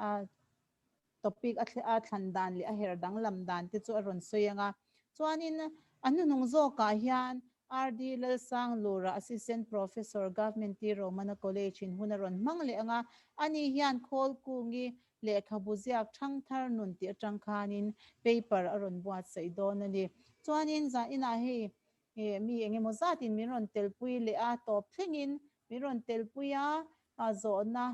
a topic a a thlan dan leh a her danglam dan te chu a rawn sawi ang a. Chuanin a hnuhnung zawkah hian RD Lalsanglura Assistant Professor Government T Romana College in hun a rawn hmang leh ang a, ani hian Khawlkungi lehkhabu ziak thangthar nun tih atang khanin paper a rawn buatsaih dawn a ni. Chuanin zaninah hei mi engemaw zatin min rawn telpui leh a, tawp thlengin min rawn telpui a, zawhna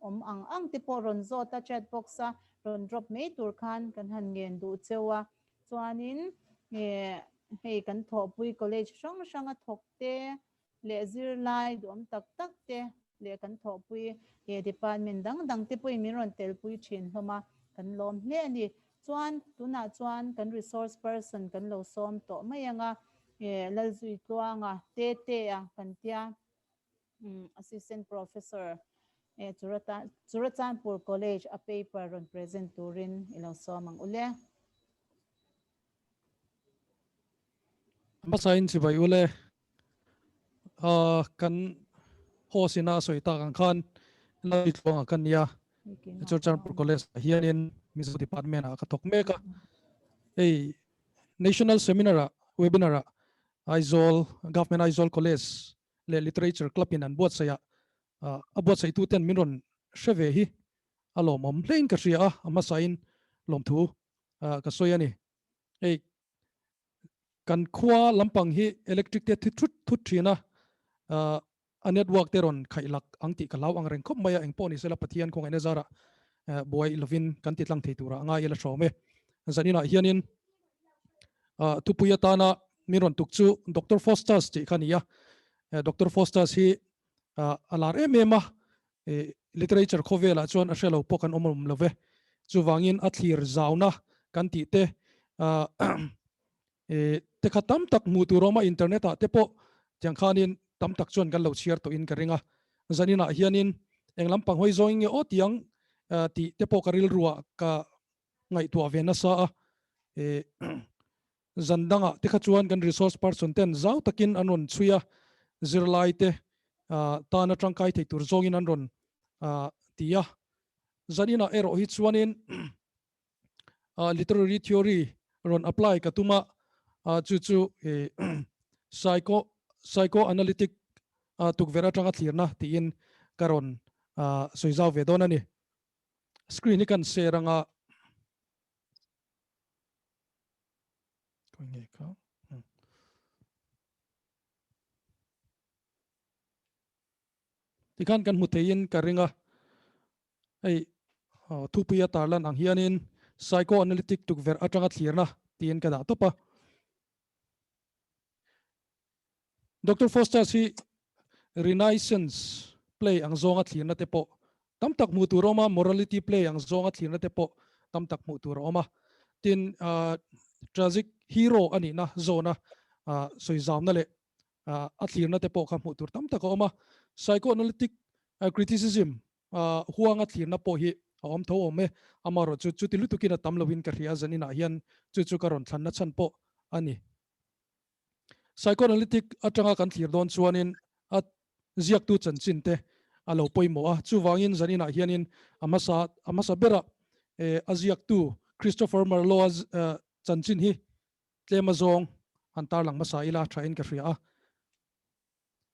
awm ang ang te pawh rawn zawt a, chat box a rawn drop mai tur khan kan han ngen duh cheu a. Chuanin hei kan thawhpui college hrang hrang a thawk te leh zirlai duhawm tak tak te leh kan thawhpui department dang dang te pawhin min rawn telpui thin hlawm a, kan lawm hle a ni. Chuan tunah chuan kan resource person kan lo sawm tawh mai ang a, Lalzuitluanga, Tetea kan tia. Assistant Professor Churachandpur College a paper rawn present turin i lo sawm ang u le. Hmasain chibai u le. Kan host ina a sawi tak ang khan Laltluanga ka nia. Churachandpur College ah hianin Mizo Department ah ka thawk mek a. Hei National Seminar ah webinar ah Aizawl Government Aizawl College leh Literature Club in an buatsaih a, a buatsaihtu ten min rawn hre ve hi a lawmawm hlein ka hria a, a hmasain lawmthu ka sawi a ni. Hei kan khua lampang hi electric te thi thut thut thin a, a network te rawn khaih lak ang tih ka hlau ang reng khawp mai a, engpawh ni sela Pathian khawngaihna zarah buai lovin kan ti tlang thei turah a ngai ila hrawm e. Zaninah hianin thupui atana min rawn tuk chu Doctor Faustus tih kha a ni a, Doctor Faustus hi a lar em em a, literature khawvelah chuan a hre lo pawh kan awm awm lo ve. Chuvangin a thlir zauna kan tih te te kha tam tak hmuh tur awm a, internet ah te pawh tiang khanin tam tak chuan kan lo chhiar tawhin ka ring a. Zaninah hianin eng lampang hawi zawngin nge aw tiang tih te pawh ka rilruah ka ngaihtuah ve nasa a, zan dangah te kha chuan kan resource person ten zau takin an rawn chhui a, zirlai te tana tangkai thei tur zawngin an rawn ti a. Zaninah erawh hi chuanin literary theory rawn apply ka tum a, chu chu psycho psychoanalytic tukverh atanga thlirna tiin ka rawn sawi zau ve dawn a ni. Screen hi kan share anga Tikhan kan hmu theiin ka ring a, hei thupui a tarlan ang hianin psychoanalytic tukverh atanga thlirna tiin ka dah tawp a. Doctor Faustus hi Renaissance play ang zawnga thlirna te pawh tam tak hmuh tur a awm a, morality play ang zawnga thlirna te pawh tam tak hmuh tur a awm a. Tin, tragic hero a nihna zawna sawi zamna leh a thlirna te pawh kha hmuh tur tam tak a awm a. Psychoanalytic criticism huanga thlirna pawh hi a awm tho awm e. Amaherawhchu chuti lutukin a tam loin ka hria a, zaninah hian chu chu ka rawn thlanna chhan pawh a ni. Psychoanalytic atanga kan thlir dawn chuanin a ziaktu chanchin te a lo pawimawh a, chuvangin zaninah hianin a hmasa a hmasa bera a ziaktu Christopher Marlowe a chanchin hi tlem azawng han tarlang hmasa ila thain ka hria a.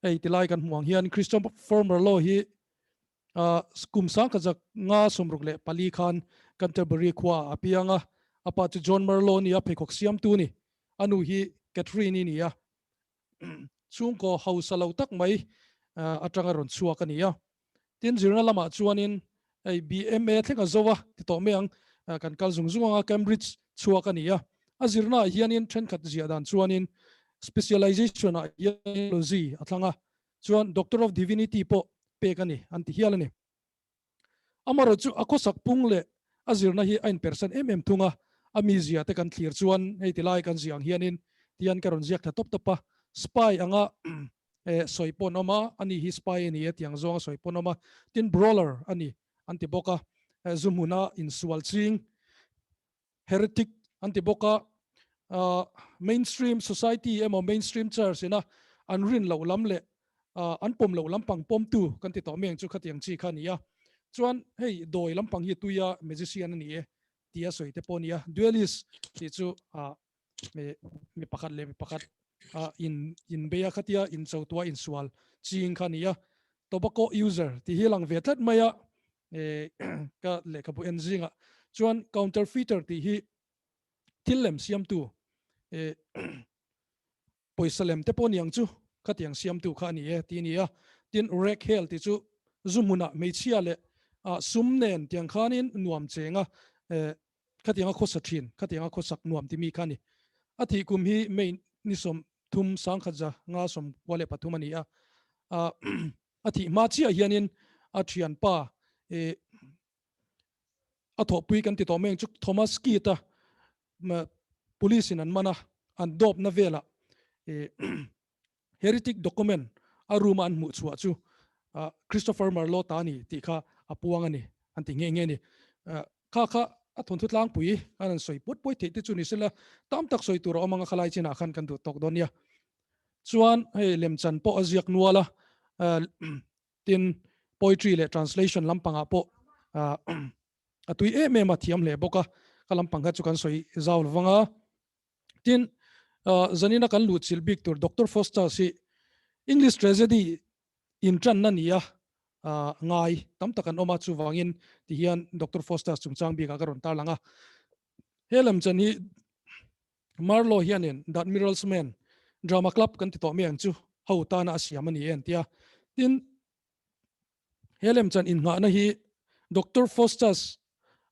Hei tilai kan hmuh ang hian Christopher Marlowe hi kum sangkhat 1964 khan Canterbury khuaah a piang a, a pa chu John Marlowe a ni a, pheikhawk siamtu a ni. A nu hi Catherine-i a ni a, chhungkaw hausa lo tak mai atanga rawn chhuak a ni a. Tin, zirna lamah chuanin hei BMA thleng a zo a ti tawh mai ang, kan kal zung zung anga Cambridge chhuak a ni a. A zirnaah hianin thenkhat ziah dan chuanin specialization ah hian theology a thlang a, chuan Doctor of Divinity pawh pek a ni an ti hial a ni. Amaherawhchu chu a khawsak pung leh a zirna hi a inpersan em em thung a, a mizia te kan thlir chuan hei ti lai kan ziah ang hianin tian ka rawn ziak thla tawp tawp a, spy anga sawi pawh an awm a, ani hi spy a ni e tiang zawnga sawi pawh an awm a, tin brawler a ni an ti bawk a, zu hmuna insual ching heretic an ti bawk a, mainstream society emaw mainstream church ina an rin loh lam leh an pawm loh lampang pawmtu kan ti tawh mai ang chu khatiang chi kha a ni a. Chuan hei dawi lampang hi tuia magician a ni e tia sawi te pawh a ni a. Duelist tih chu ah mi pakhat leh mi pakhat ah in inbei a khatia incho tua insual ching kha a ni a. Tobacco user tih hi a lang ve tlat mai a ka lehkhabu en zingah chuan counterfeiter tih hi thil lem siamtu Pawisa lem te pawh niang chu khatiang siamtu kha a ni e ti a ni a. Tin, Rek Hel tih chu zu hmunah hmeichhia leh sum nen tiang khanin nuam cheng a, khatianga khawsa thin, khatianga khawsak nuam ti mi kha a ni. A thih kum hi May ni 30 1593 a ni a. A thih hma chiah hianin a thianpa a thawhpui kan ti tawh mai ang chu Thomas Keat-a police in an man a, an dawpna velah heretic document a room a an hmuh chhuah chu Christopher Marlowe ta a ni tih kha a puang a ni an ti nghe nghe a ni. Kha kha a thawnthu tlangpui an han sawi puat puai theih te chu ni sela tam tak sawi tur a awm ang a khalai chinah khan kan duh tawk dawn nia. Chuan hei lemchan pawh a ziak nual a, Tin, poetry leh translation lampangah pawh a tui em em a, thiam hle bawk a, ka lampang kha chu kan sawi zau lo vang a. Tin, zanina kan luhchilh bik tur Doctor Faustus hi English tragedy intanna ni a ngai tam tak an awm a, chuvangin tihian Doctor Faustus chungchang bikah ka rawn tarlang a. He lamchan hi Marlowe hianin The Admiral's Man drama club kan ti tawh mai ang chu ho tana a siam a ni e an ti a. Tin, he lemchan innghahna hi Doctor Faustus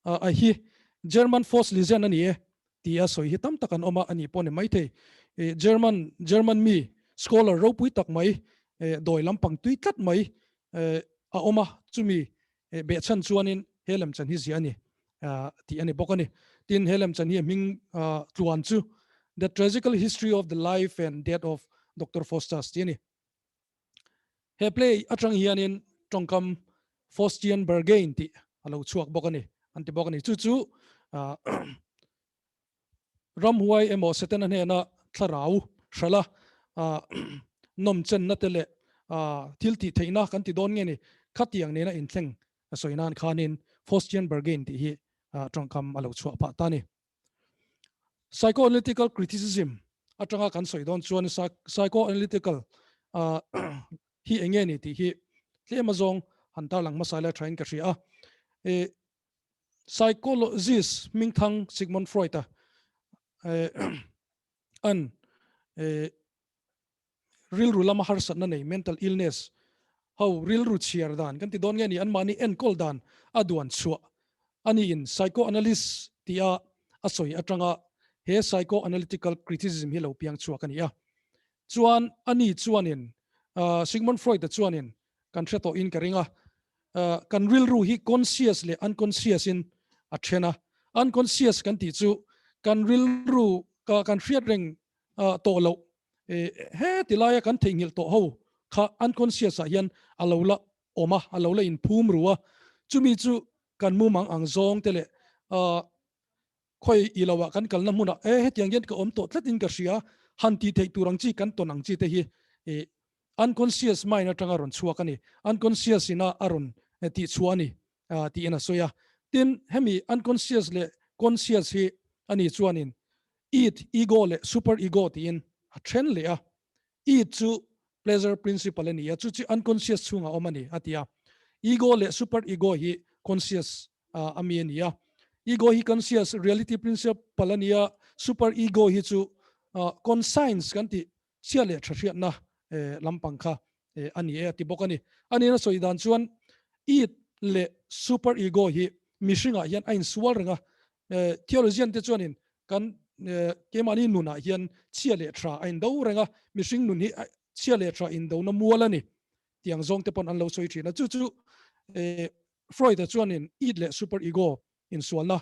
a hi German Faust Legend a ni e ti a sawi hi tam tak an awm a, a nih pawh ni maithei. German German mi scholar ropui tak mai dawi lampang tui tlat mai a awm a, chumi Behchhan chuanin he lemchan hi ziah a ni tih a ni bawk a ni. Tin, he lemchan hi a hming tluan chu The Tragical History of the Life and Death of Doctor Faustus tih a ni. He play atang hianin tawngkam Faustian Bargain tih a lo chhuak bawk a ni an ti bawk a ni. Chu chu Ramhuai emaw Setana hnena thlarau hralh a nawmchenna te leh thil tih theihna kan ti dawn nge ni khatiang nena inthleng a sawi nan khanin Faustian Bargain tih hi tawngkam a lo chhuah phah ta a ni. Psychoanalytical criticism atanga kan sawi dawn chuan psychoanalytical hi eng nge ni tih hi tlem azawng han tarlang hmasa ila thain ka hria a. Psychologist hmingthang Sigmund Freud-a an rilru lama harsatna nei mental illness ho rilru chhiar dan kan ti dawn nge ni anmahni enkawl dan a duan chhuah a niin psychoanalyst tia a sawi atanga he psychoanalytical criticism hi lo piang chhuak a ni a. Chuan ani chuanin Sigmund Freud-a chuanin kan hre tawhin ka ring a, kan rilru hi conscious leh unconscious in a then a, unconscious kan tih chu kan rilru kan hriat reng tawh loh he ti laia kan theihnghilh tawh ho kha unconscious ah hian a lo la awm a, a lo la inphum ru a, chumi chu kan mumang ang zawng te leh khawi i lo ah kan kalna hmunah e hetiang hian ka awm tawh tlat in ka hria han tih theih tur ang chi kan tawn ang chi te hi unconscious mind atanga rawn chhuak a ni unconscious ina a rawn tih chhuah a ni tiin a sawi a tin hemi unconscious leh conscious hi ani chuanin id ego leh super ego tiin a then leh a id chu pleasure principle a ni a chu chu unconscious chhunga awm a ni a ti a ego leh super ego hi conscious a mi a ni a ego hi conscious reality principle a ni a super ego hi chu conscience kan tih chhia leh tha hriatna lampang kha a ni e a ti bawk a ni. A nihna sawi dan chuan id leh super ego hi mihringah hian a insual reng a, theologian te chuanin kan keimahni nunah hian chhia leh tha a indo reng a, mihring nun hi chhia leh tha indona mual a ni tiang zawng te pawn an lo sawi thin a, chu chu Freud-a chuanin id leh super ego insualna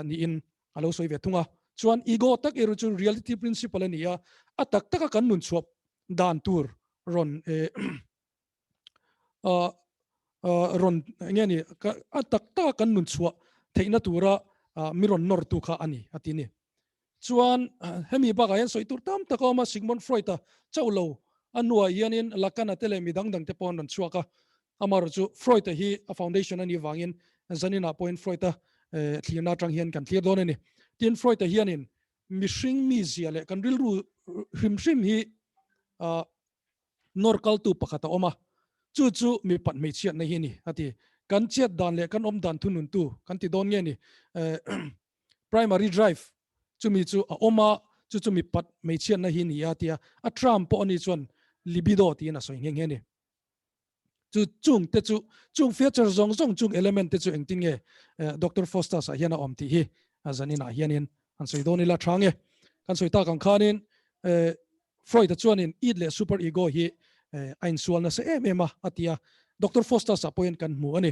niin a lo sawi ve thung a. Chuan ego tak erawh chu reality principle a ni a, a tak taka kan nun chhuah dan tur rawn rawn enge ni a tak taka kan nun chhuah theihna tura mi rawn nawrtu kha a ni a ti ni. Chuan hemi bakah hian sawi tur tam tak a awm a, Sigmund Freud-a chauh lo a hnuah hianin Lacan-a te leh mi dang dang te pawh an rawn chhuak a. Amaherawh chu Freud-a hi a foundation a nih vangin zaninah pawhin Freud-a thlirna atang hian kan thlir dawn a ni. Tin, Freud-a hianin mihring mizia leh kan rilru hrim hrim hi nawr kaltu pakhat a awm a, chu chu mipat hmeichhiatna hi a ni a ti. Kan chiat dan leh kan awm dan thununtu kan ti dawn nge ni? Primary drive chumi chu a awm a, chu chu mipat hmeichhiatna hi ni a tia, a term pawh a ni chuan libido tiin a sawi nghe nghe a ni. Chu chung te chu, chung feature zawng zawng, chung element te chu engtin nge Doctor Faustus ah hian a awm tih hi zaninah hianin han sawi dawn ila tha nge. Kan sawi tak ang khanin Freud-a chuanin id leh super ego hi a insual nasa em em a a ti a, Doctor Faustus-ah pawhin kan hmu a ni.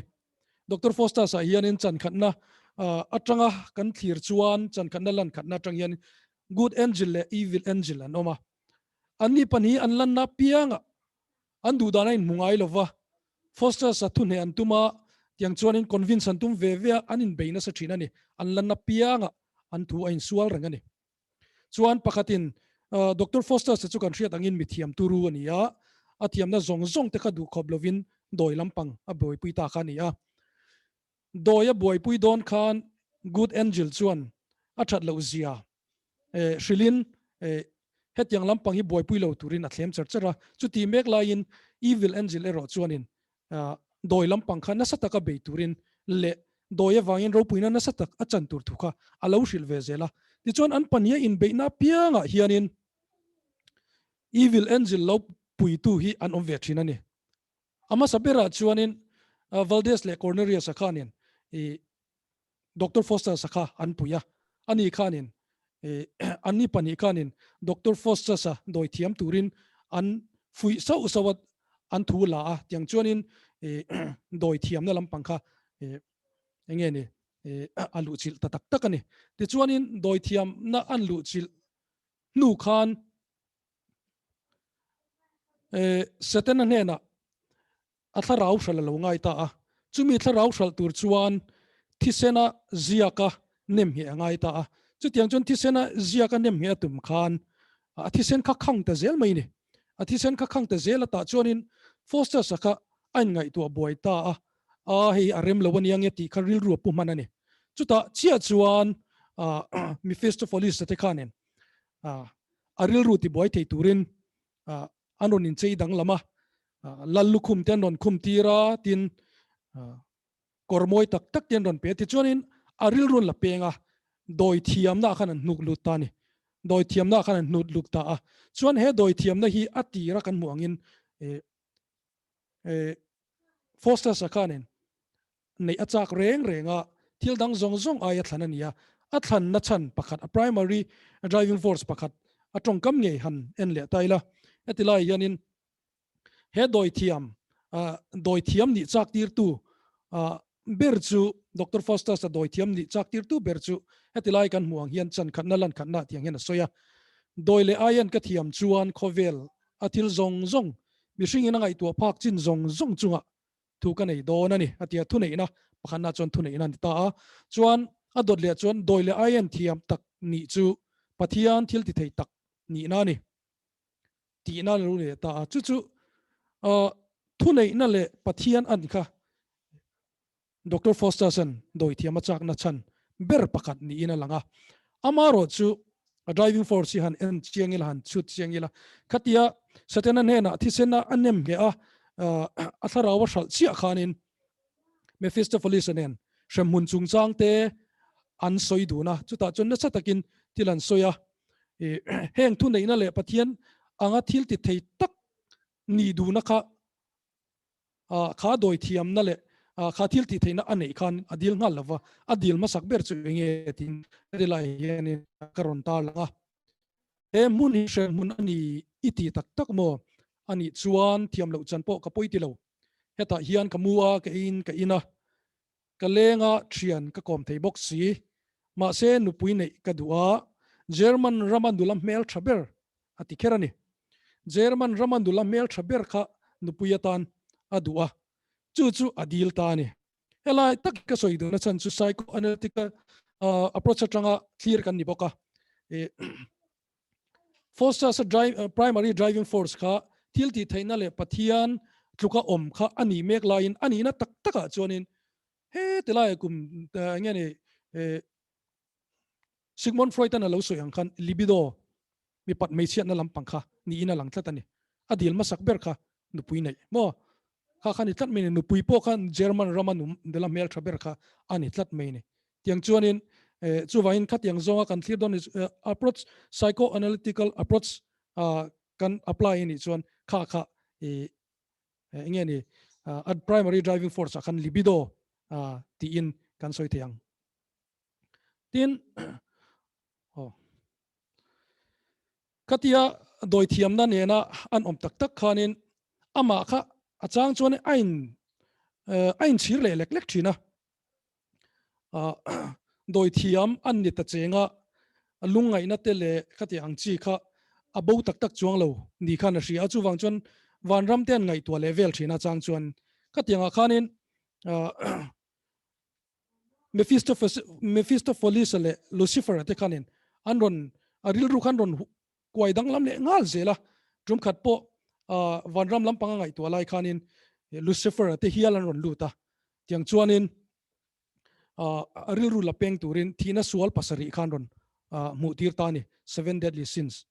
Doctor Faustus-ah hianin chankhatna atanga kan thlir chuan chankhatna lankhatna atang hian good angel leh evil angel an awm a. Anni pahnih an lanna apiangah an duhdan a inhmu ngai lova, Faustus-a thuhneh an tum a, tiang chuanin convince an tum ve ve a, an inbei nasa thin a ni. An lanna apiangah an thu a insual reng a ni. Chuan pakhatin Doctor Faustus-a chu kan hriat angin mithiam turu a ni a, a thiamna zawng zawng te kha duhkhawp lovin dawi lampang a buaipui ta kha a ni a. Dawi a buaipui dawn khan Good Angel chuan a that loh zia hrilhin hetiang lampang hi buaipui lo turin a thlem cher cher a. Chuti mek laiin Evil Angel erawh chuanin dawi lampang kha nasa taka bei turin leh dawi avangin ropuina nasa tak a chan tur thu kha a lo hrilh ve zel a. Tichuan an pahniha inbeihna apiangah hianin Evil Angel lo puitu hi an awm ve thin a ni. A hmasa berah chuanin Valdez leh Cornelius-a khanin i Doctor Faustus-a kha an pui a, ani khanin anni pahnih khanin Doctor Faustus-a dawi thiam turin an fuih sauh sauh a, an thu la a, tiang chuanin dawi thiamna lampang kha eng nge ni a luhchilh ta tak tak a ni. Tichuanin dawi thiamna an luhchilh hnu khan Setana hnenah a thlarau hralh a lo ngai ta a, chumi thlarau hralh tur chuan thisena ziaka nem ngheh a ngai ta a, chutiang chuan thisena ziaka nem ngheh a tum khan a thisen kha khang ta zel mai ni. A thisen kha khang ta zel a tah chuanin Faustus-a kha a inngaihtuah buai ta a, a hei a rem lo a nia nge tih kha rilru a pu hman a ni. Chutah chiah chuan Mephistopheles-a te khanin a rilru tibuai thei turin an rawn inchei danglam a, lal lukhum te an rawn khum tir a, tin kawr mawi tak tak te an rawn pe a, tichuanin a rilru an la peng a, dawi thiamna ah khan an hnuk lut ta a ni. Dawi thiamna ah khan an hnut lut ta a. Chuan he dawi thiamna hi a tira kan hmuh angin Faustus-a khanin neih a chak reng reng a, thil dang zawng zawng aia thlan a ni a, a thlanna chhan pakhat, a primary driving force pakhat a tawngkam ngei han en leh ta ila. Heti lai hianin he dawithiam, dawithiam nih chak tirtu ber chu Doctor Faustus-a dawithiam nih chak tirtu ber chu heti lai kan hmuh ang hian chan khatna lan khatna tiang hian a sawi a. Dawi leh aian ka thiam chuan khawvel a thil zawng zawng, mihringin a ngaihtuah phak chin zawng zawng chungah thu ka nei dawn a ni a ti a, thuneihna pakhatna chuan thuneihna a ni ta a, chuan a dawt leh chuan dawi leh aien thiam tak nih chu Pathian thil ti thei tak nihna a ni tihna a lo leh ta a, chu chu thuneihna leh Pathian a ni kha Doctor Faustus-a'n dawi thiam a chakna chhan ber pakhat niin a lang a, amaherawh chu a driving force hi han en chiang ila, han chhut chiang ila, khatia Setana hnenah thisena a nem ngheh a, a thlarau a hralh chiah khanin Mephistopheles-a nen hremhmun chungchang te an sawi dun a, chutah chuan nasa takin thil an sawi a, heng thuneihna leh Pathian anga thil ti thei tak nih duhna kha Kha dawi thiamna leh kha thil tih theihna a neih khan a dil nghal lova, a dil hmasak ber chu eng nge tiin heti lai hianin ka rawn tar lang a. He hmun hi hreh hmun a ni i ti tak tak maw? A nih chuan thiam loh chan pawh ka pawi ti lo. Hetah hian ka mu a, ka in ka in a, ka leng a, thian ka kawm thei bawk si. Mahse nupui neih ka duh a, German rama nula hmel tha ber a ti kher a ni. German rama nula hmeltha ber kha nupui atan a duh a, chu chu a dil ta a ni. Helai tak ka sawi duhna chhan chu psychoanalytic approach atanga thlir kan ni bawk a. Foster's primary driving force kha thil tih theihna leh Pathian tluka awm kha a nih mek laiin a nihna tak takah chuanin he ti laia kum eng nge ni Sigmund Freud-an a lo sawi ang khan libido mipat hmeichhiatna lampang kha niin a lang tlat a ni. A dil hmasak ber kha nupui neih maw? Kha kha ni tlat mai a ni. Nupui pawh kha German rama nula hmeltha ber kha a ni tlat mai a ni. Tiang chuanin chuvangin khatiang zawnga kan thlir dawn ni approach psychoanalytical approach kan apply a nih chuan kha kha eng nge ni a primary driving force ah khan libido tiin kan sawi thei ang. Tin oh khatia dawithiamna nena an awm tak tak khanin amah kha a chang chuan a in a inchhir leh lek lek thin a. Dawithiam an ni ta chenga lungngaihna te leh khati ang chi kha a bo tak tak chuang lo ni khan a hria a. Chuvang chuan vanram te an ngaihtuah leh vel thin a chang chuan khatiangah khanin Mephistopheles leh Lucifer te khanin an rawn a rilru khan rawn kuai danglam leh nghal zel a. Tum khat pawh vanram lampang a ngaihtuah lai khanin Lucifer te hial an rawn lut a. Tiang chuanin a rilru la peng turin thihna sual pasarih khan rawn hmuh tir ta a ni, Seven Deadly Sins.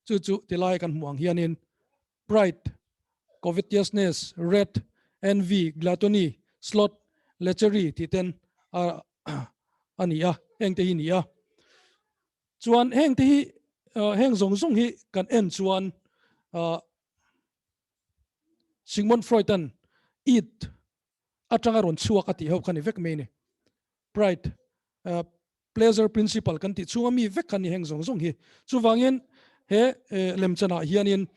Chu chu tilai kan hmuh ang hianin pride, covetousness, wrath, envy, gluttony, sloth, lechery tih ten a a ni a, heng te hi ni a. Chuan heng te hi heng zawng zawng hi kan en chuan Sigmund Freud-a'n id atanga rawn chhuak a tih ho kha ni vek mai a ni. Pride, pleasure principle kan tih chhunga mi vek kha ni heng zawng zawng hi. Chuvangin he lemchanah hianin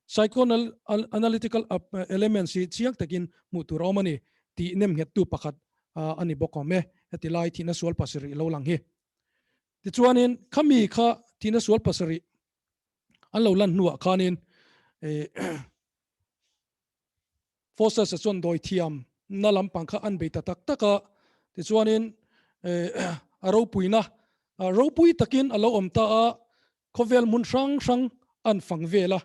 psychoanalytical elements hi chiang takin hmuh tur a awm a ni tih nemnghettu pakhat a ni bawk awm e. Heti lai thihna sual pasarih lo lang hi. Tichuanin khami kha thihna sual pasarih an lo lan hnuah khanin Forces-a chuan dawi thiam na lampang kha an bei ta tak tak a, tichuanin a ropuina ropui takin a lo awm ta a, khawvel hmun hrang hrang an fang vel a,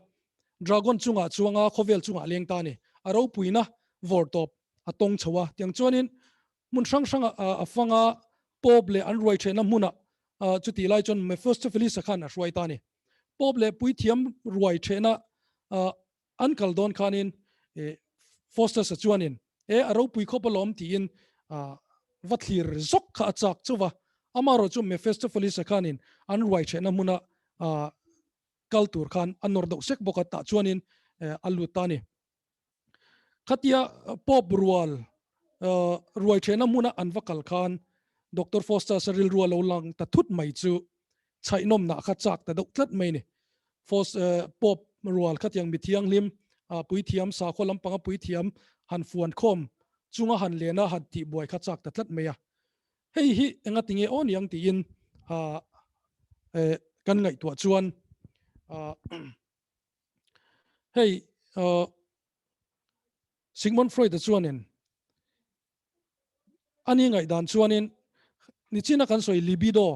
dragon chungah chuanga khawvel chungah a leng ta a ni, a ropuina vawr tawp a tawng chho a, tiang chuanin hmun hrang hrang a fang a, Pope leh an ruai thehna hmunah chutih lai chuan Mephistopheles-a khan a hruai ta a ni. Pope leh puithiam ruai thehna An kal dawn khanin Faustus-a chuanin, E, a ropui khawp alawm tiin va thlir zawk kha a chak chauh va. Amaherawh chu Mephistopheles-a khanin an ruai thehna hmuna kal tur khan a nawr deuh sek bawk a, tah chuanin a lut ta a ni. Khatia Pope rual ruai thehna hmuna an va kal khan Doctor Faustus-a rilru a lo lang ta thut mai chu chhaihnawmnah kha chak ta deuh tlat mai a ni. Fos Pope rual khatiang mithianghlim puithiam sakhaw lampanga puithiam han fuan khawm chunga han lena han tih buai kha chak ta tlat mai a. Hei hi enga tinge aw niang tiin kan ngaihtuah chuan hei Sigmund Freud-a chuanin A ni ngaihdan chuanin nichina kan sawi libido,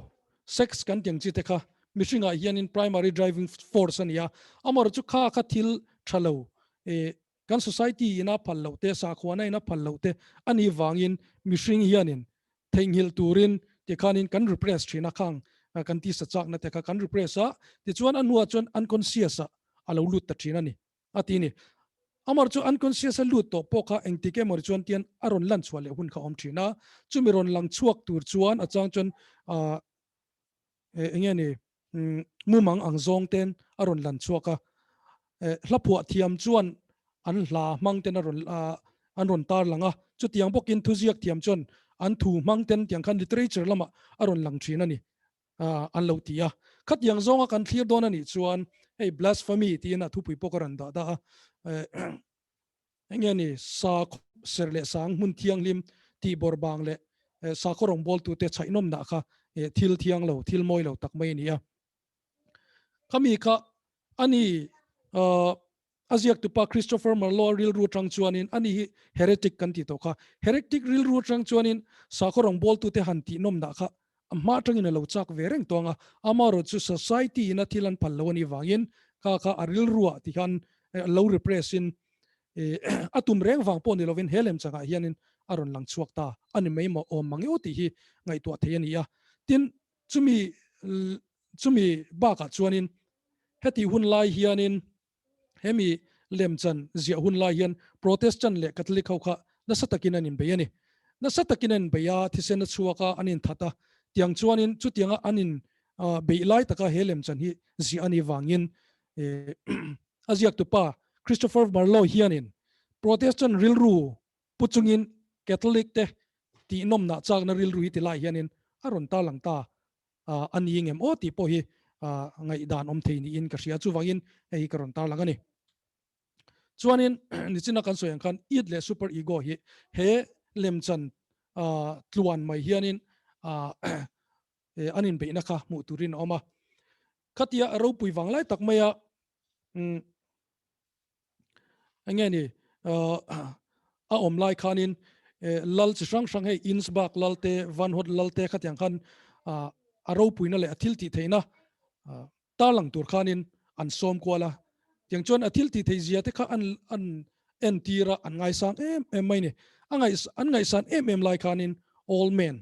sex kan tih ang chi te kha mihringah hianin primary driving force a ni a, amaherawh chu kha kha thil tha lo eh kan society ina phal loh te, sakhuana ina phal loh te a nih vangin mihring hianin theihnghilh turin tikhanin kan repress thin a, khang kan tisa chakna te kha kan repress a, tichuan a hnuah chuan unconscious ah a lo lut ta thin a ni. A ti ni. Amar chu unconscious a lut tawh pawh kha engtik emaw chuan tian a rawn lan chhuah leh hun kha awm thin a, chumi rawn lang chhuak tur chuan a chang chuan ah eng nge ni mumang ang zawng ten a rawn lan chhuak a, hla phuah thiam chuan an hla hmang ten a rawn an rawn tar lang a, chutiang bawkin thuziak thiam chuan an thu hmang ten tiang khan literature lamah a rawn lang thin a ni. an lo ti a. Khatiang zawnga kan thlir dawn a nih chuan hei blasphemy tiin a thupui pawh ka rawn dah dah a. Eng nge ni sakhaw ser leh sang hmun thianghlim tih bawrh bang leh sakhaw rawngbawltute chhaihnawmnah kha thil thiang lo, thil mawi lo tak mai a ni a. Khami kha a ni A ziaktupa Christopher Marlowe rilru atang chuanin ani hi heretic kan tih tawh kha. Heretic rilru atang chuanin sakhaw rawngbawltute han tih nawmnah kha a hma atangin a lo chak ve reng tawng a. Amaherawhchu society ina thil an phal lo a nih vangin kha kha a rilruah ti khan lo repress in a tum reng vang pawh ni lovin he lemchangah hianin a rawn lang chhuak ta a ni mai maw awm mang eo tih hi ngaihtuah thei a ni a. Tin, chumi chumi bakah chuanin hetih hun lai hianin hemi lemchan ziah hun lai hian Protestant leh Catholic ho kha nasa takin an inbei a ni. Nasa takin an inbei a, thisen a chhuak a, an inthat a, tiang chuanin chutianga an in beih lai taka he lemchan hi ziah a nih vangin a ziaktupa Christopher Marlowe hianin Protestant rilru pu chungin Catholic te tihnawmnah chakna rilru hi ti lai hianin a rawn tarlang ta a ni ngem aw tih pawh hi ngaihdan awm thei niin ka hria. Chuvangin hei hi ka rawn tarlang a ni. Chuanin nichina kan sawi ang khan id leh super ego hi he lemchan tluan mai hianin an inbeihna kha hmuh turin a awm a. Khatia a ropui vang lai tak maia enge ni a awm lai khanin lal chi hrang hrang hei Innsbruck lal te Van Hot lal te khatiang khan a ropuina leh a thil tih theihna tarlang tur khanin an sawm kual a. Tiang chuan a thil tih theih zia te kha an an entir a, an ngaisang em em mai ni. A ngaih an ngaihsan em em lai khanin Old Man,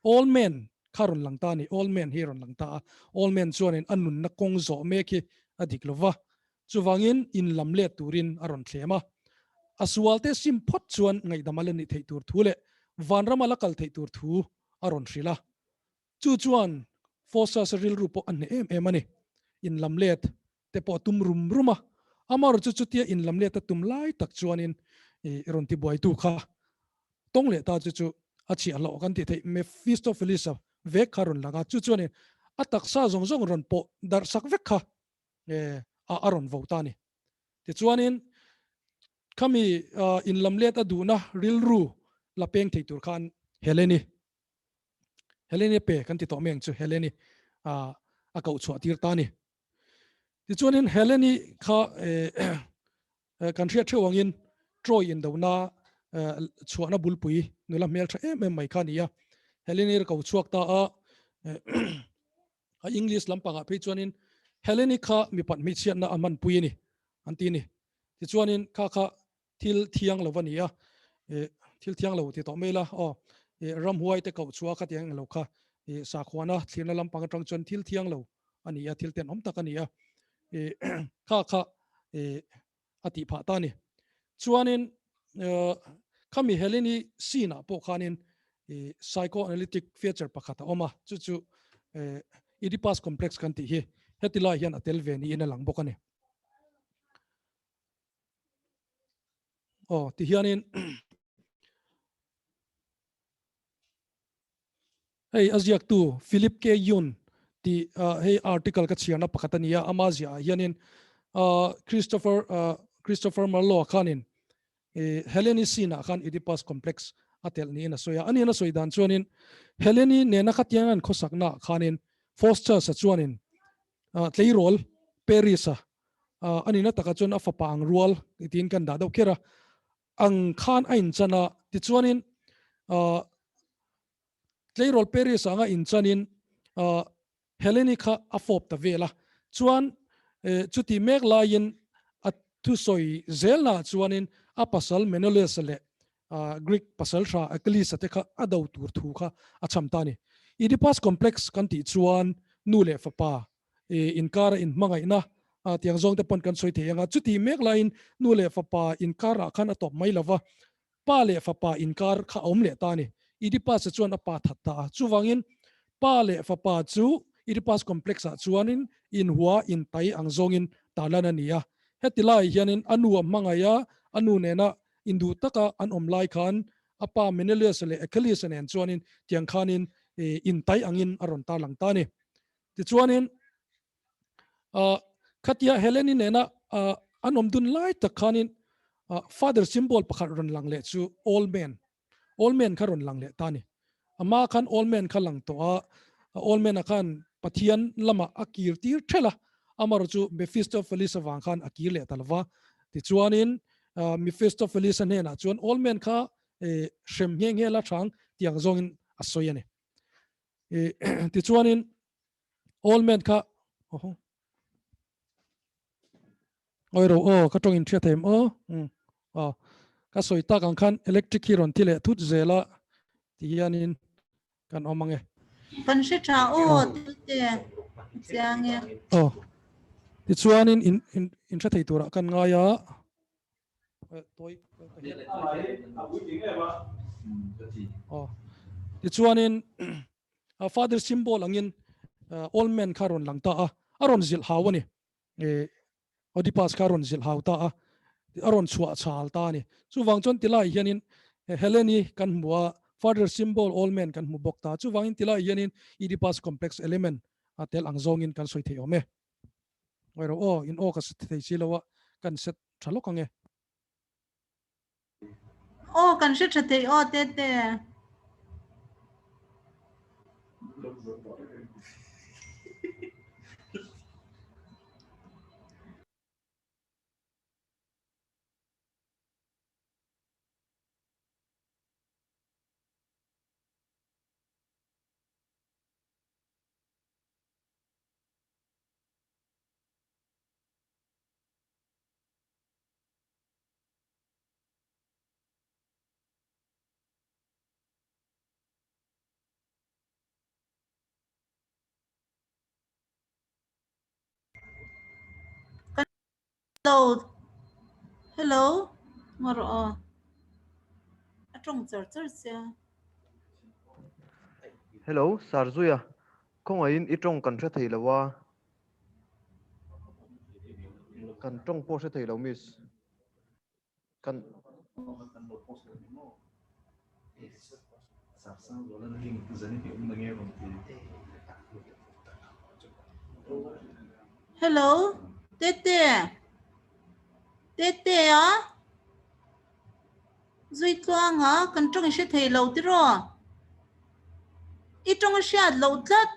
Old Man kha rawn lang ta a ni. Old Man hi rawn lang ta a. Old Man chuanin a nunna kawng zawh mek hi a dik lo va. Chuvangin in lam let turin a rawn thlem a. A sualte sim phawt chuan ngaihdam a la nih theih tur thu leh vanrama la kal theih tur thu a rawn hrilh a. Chu chuan Faustus-a rilru pawh a hneh em em a ni. In lam let te pawh a tum rum rum a, amaherawhchu chutia in lam let a tum lai tak chuanin i rawn tibuaitu kha tawng leh ta chu chu a chhiah hlauh kan tih theih Mephistopheles-a vek kha rawn lang a, chu chuanin a taksa zawng zawng rawn pawh darh sak vek kha a rawn vo ta a ni. Tichuanin khami in lam let a duhna rilru la peng thei tur khan Helene-i Helene pe kan ti tawh mai ang chu Helene a koh chhuah tir ta a ni. Tichuanin Helene kha kan hriat theuh angin Troy indona chhuahna bulpui nula hmel tha em em mai kha a ni a. Helene a ko chhuak ta a, a English lampangah phei chuanin Helene kha mipat hmeichhiatna a hmanpui a ni an ti a ni. Tichuanin kha kha thil thiang lo a ni a, thil thiang lo ti tawh mai la aw, ramhuai te koh chhuah kha tiang englo kha sakhuana thlirna lampang atang chuan thil thiang lo a ni a, thil tenawm tak a ni a, kha kha a tih phah ta a ni. Chuanin khami Helene scene ah pawh khanin psychoanalytic feature pakhat a awm a, chu chu Oedipus complex kan tih hi heti lai hian a tel ve niin a lang bawk a ni. Aw ti hianin hei a ziaktu Philip K. Yun ti hei article ka chhiarna pakhat a ni a, ama ziah ah hianin Christopher Christopher Marlowe khanin Helene scene ah khan Oedipus complex a telh niin a sawi a, anian a sawi dan chuanin Helene nena khatiang an khawsakna ah khanin Faustus-a chuanin tleirawl Paris-a a nihna takah chuan a fapa ang rual tiin kan dah deuh kher a, ang khan a inchan a, tichuanin tleirawl Paris anga inchanin Helene kha a fawp ta vel a, chuan chuti mek laiin a thusawi zelnaah chuanin a pasal Menelaus leh Greek pasal hra Achilles-a te kha a do tur thu kha a chham ta a ni. Oedipus complex kan tih chuan nu leh fapa inkara inhmangaihna tiang zawng te pawn kan sawi thei ang a, chuti mek laiin nu leh fapa inkarah khan a tawp mai lo va, pa leh fapa inkar kha a awm leh ta a ni. Oedipus-a chuan a pa that ta a, chuvangin pa leh fapa chu Oedipus complex-ah chuanin inhua intai ang zawngin tarlan a ni a. Heti laiah hianin a nu a hmangaih a, a nu nena induh taka an awm lai khan a pa Menelaus-a leh Achilles-a nen chuanin tiang khanin intai angin a rawn tarlang ta a ni. Tichuanin khatia Helene-i nena an awm dun lai tak khanin father symbol pakhat rawn lang leh chu old man, old man kha rawn lang leh ta a ni. Ama khan old man kha lang tawh a, old man-a khan Pathian lamah a kir tir thelh a, amaherawh chu Mephistopheles avang khan a kir leh ta lo va. Tichuanin Mephistopheles-a hnenah chuan old man kha hrem nghe nghe la thang tiang zawngin a sawi a ni. Tichuanin old man kha Oi ro aw ka tawng in hria them aw. Um aw ka sawi tak ang khan electric hi rawn thi leh thut zel a ti hianin kan awm ange. Kan hre tha aw tete chiang e. Aw tichuanin in in in hre thei turah kan ngai a. Tawi aw tichuanin father symbol angin old man kha rawn lang ta a a rawn zilh hau a ni. Oedipus kha a rawn zilh hau ta a, a rawn chhuah chhal ta a ni. Chuvang chuan tilai hianin Helen-i kan hmu a, father symbol old man kan hmu bawk ta. Chuvangin tilai hianin Oedipus complex element a tel ang zawngin kan sawi thei awm e. Ngawi rawh aw, in aw ka set thei si lo a, kan set tha lawk ang e. Aw kan hre tha thei aw tete. Hello hello ngaw rawh aw a tawng char char sia. Hello Sarzuia khawngaihin i tawng kan hre thei lo a. Kan tawng pawh hre thei lo miss. Kan Hello Tete Tete a Zui tluanga kan tawng i hre thei lo tiraw i tawng a hriat loh tlat.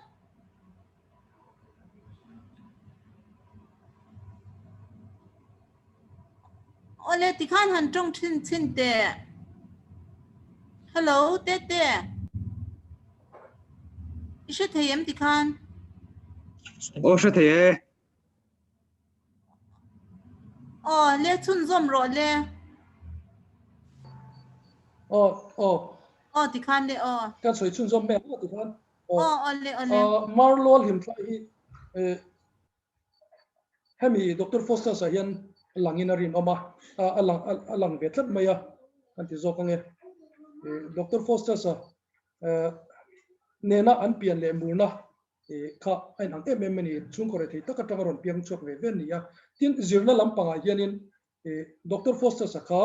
Awle tikhan han tawng thin chhin teh. Hello Tete. I hre thei em tikhan? Aw hre thei e. Aw le chhunzawm rawh le. Aw aw. Aw tikhan le aw. Kan sawi chhunzawm mek aw tikhan. Aw aw le aw le. Marlaw hlimthla hi hemi Doctor Faustus ah hian langin a rinawm a, a lang a lang ve tlat mai a kan ti zawk ange. Doctor Faustus a nena an pian leh murna kha a inang em em a ni. Chhungkaw rethei tak atanga rawn piang chhuak ve ve a ni a. Tin, zirna lampangah hianin Doctor Faustus-a kha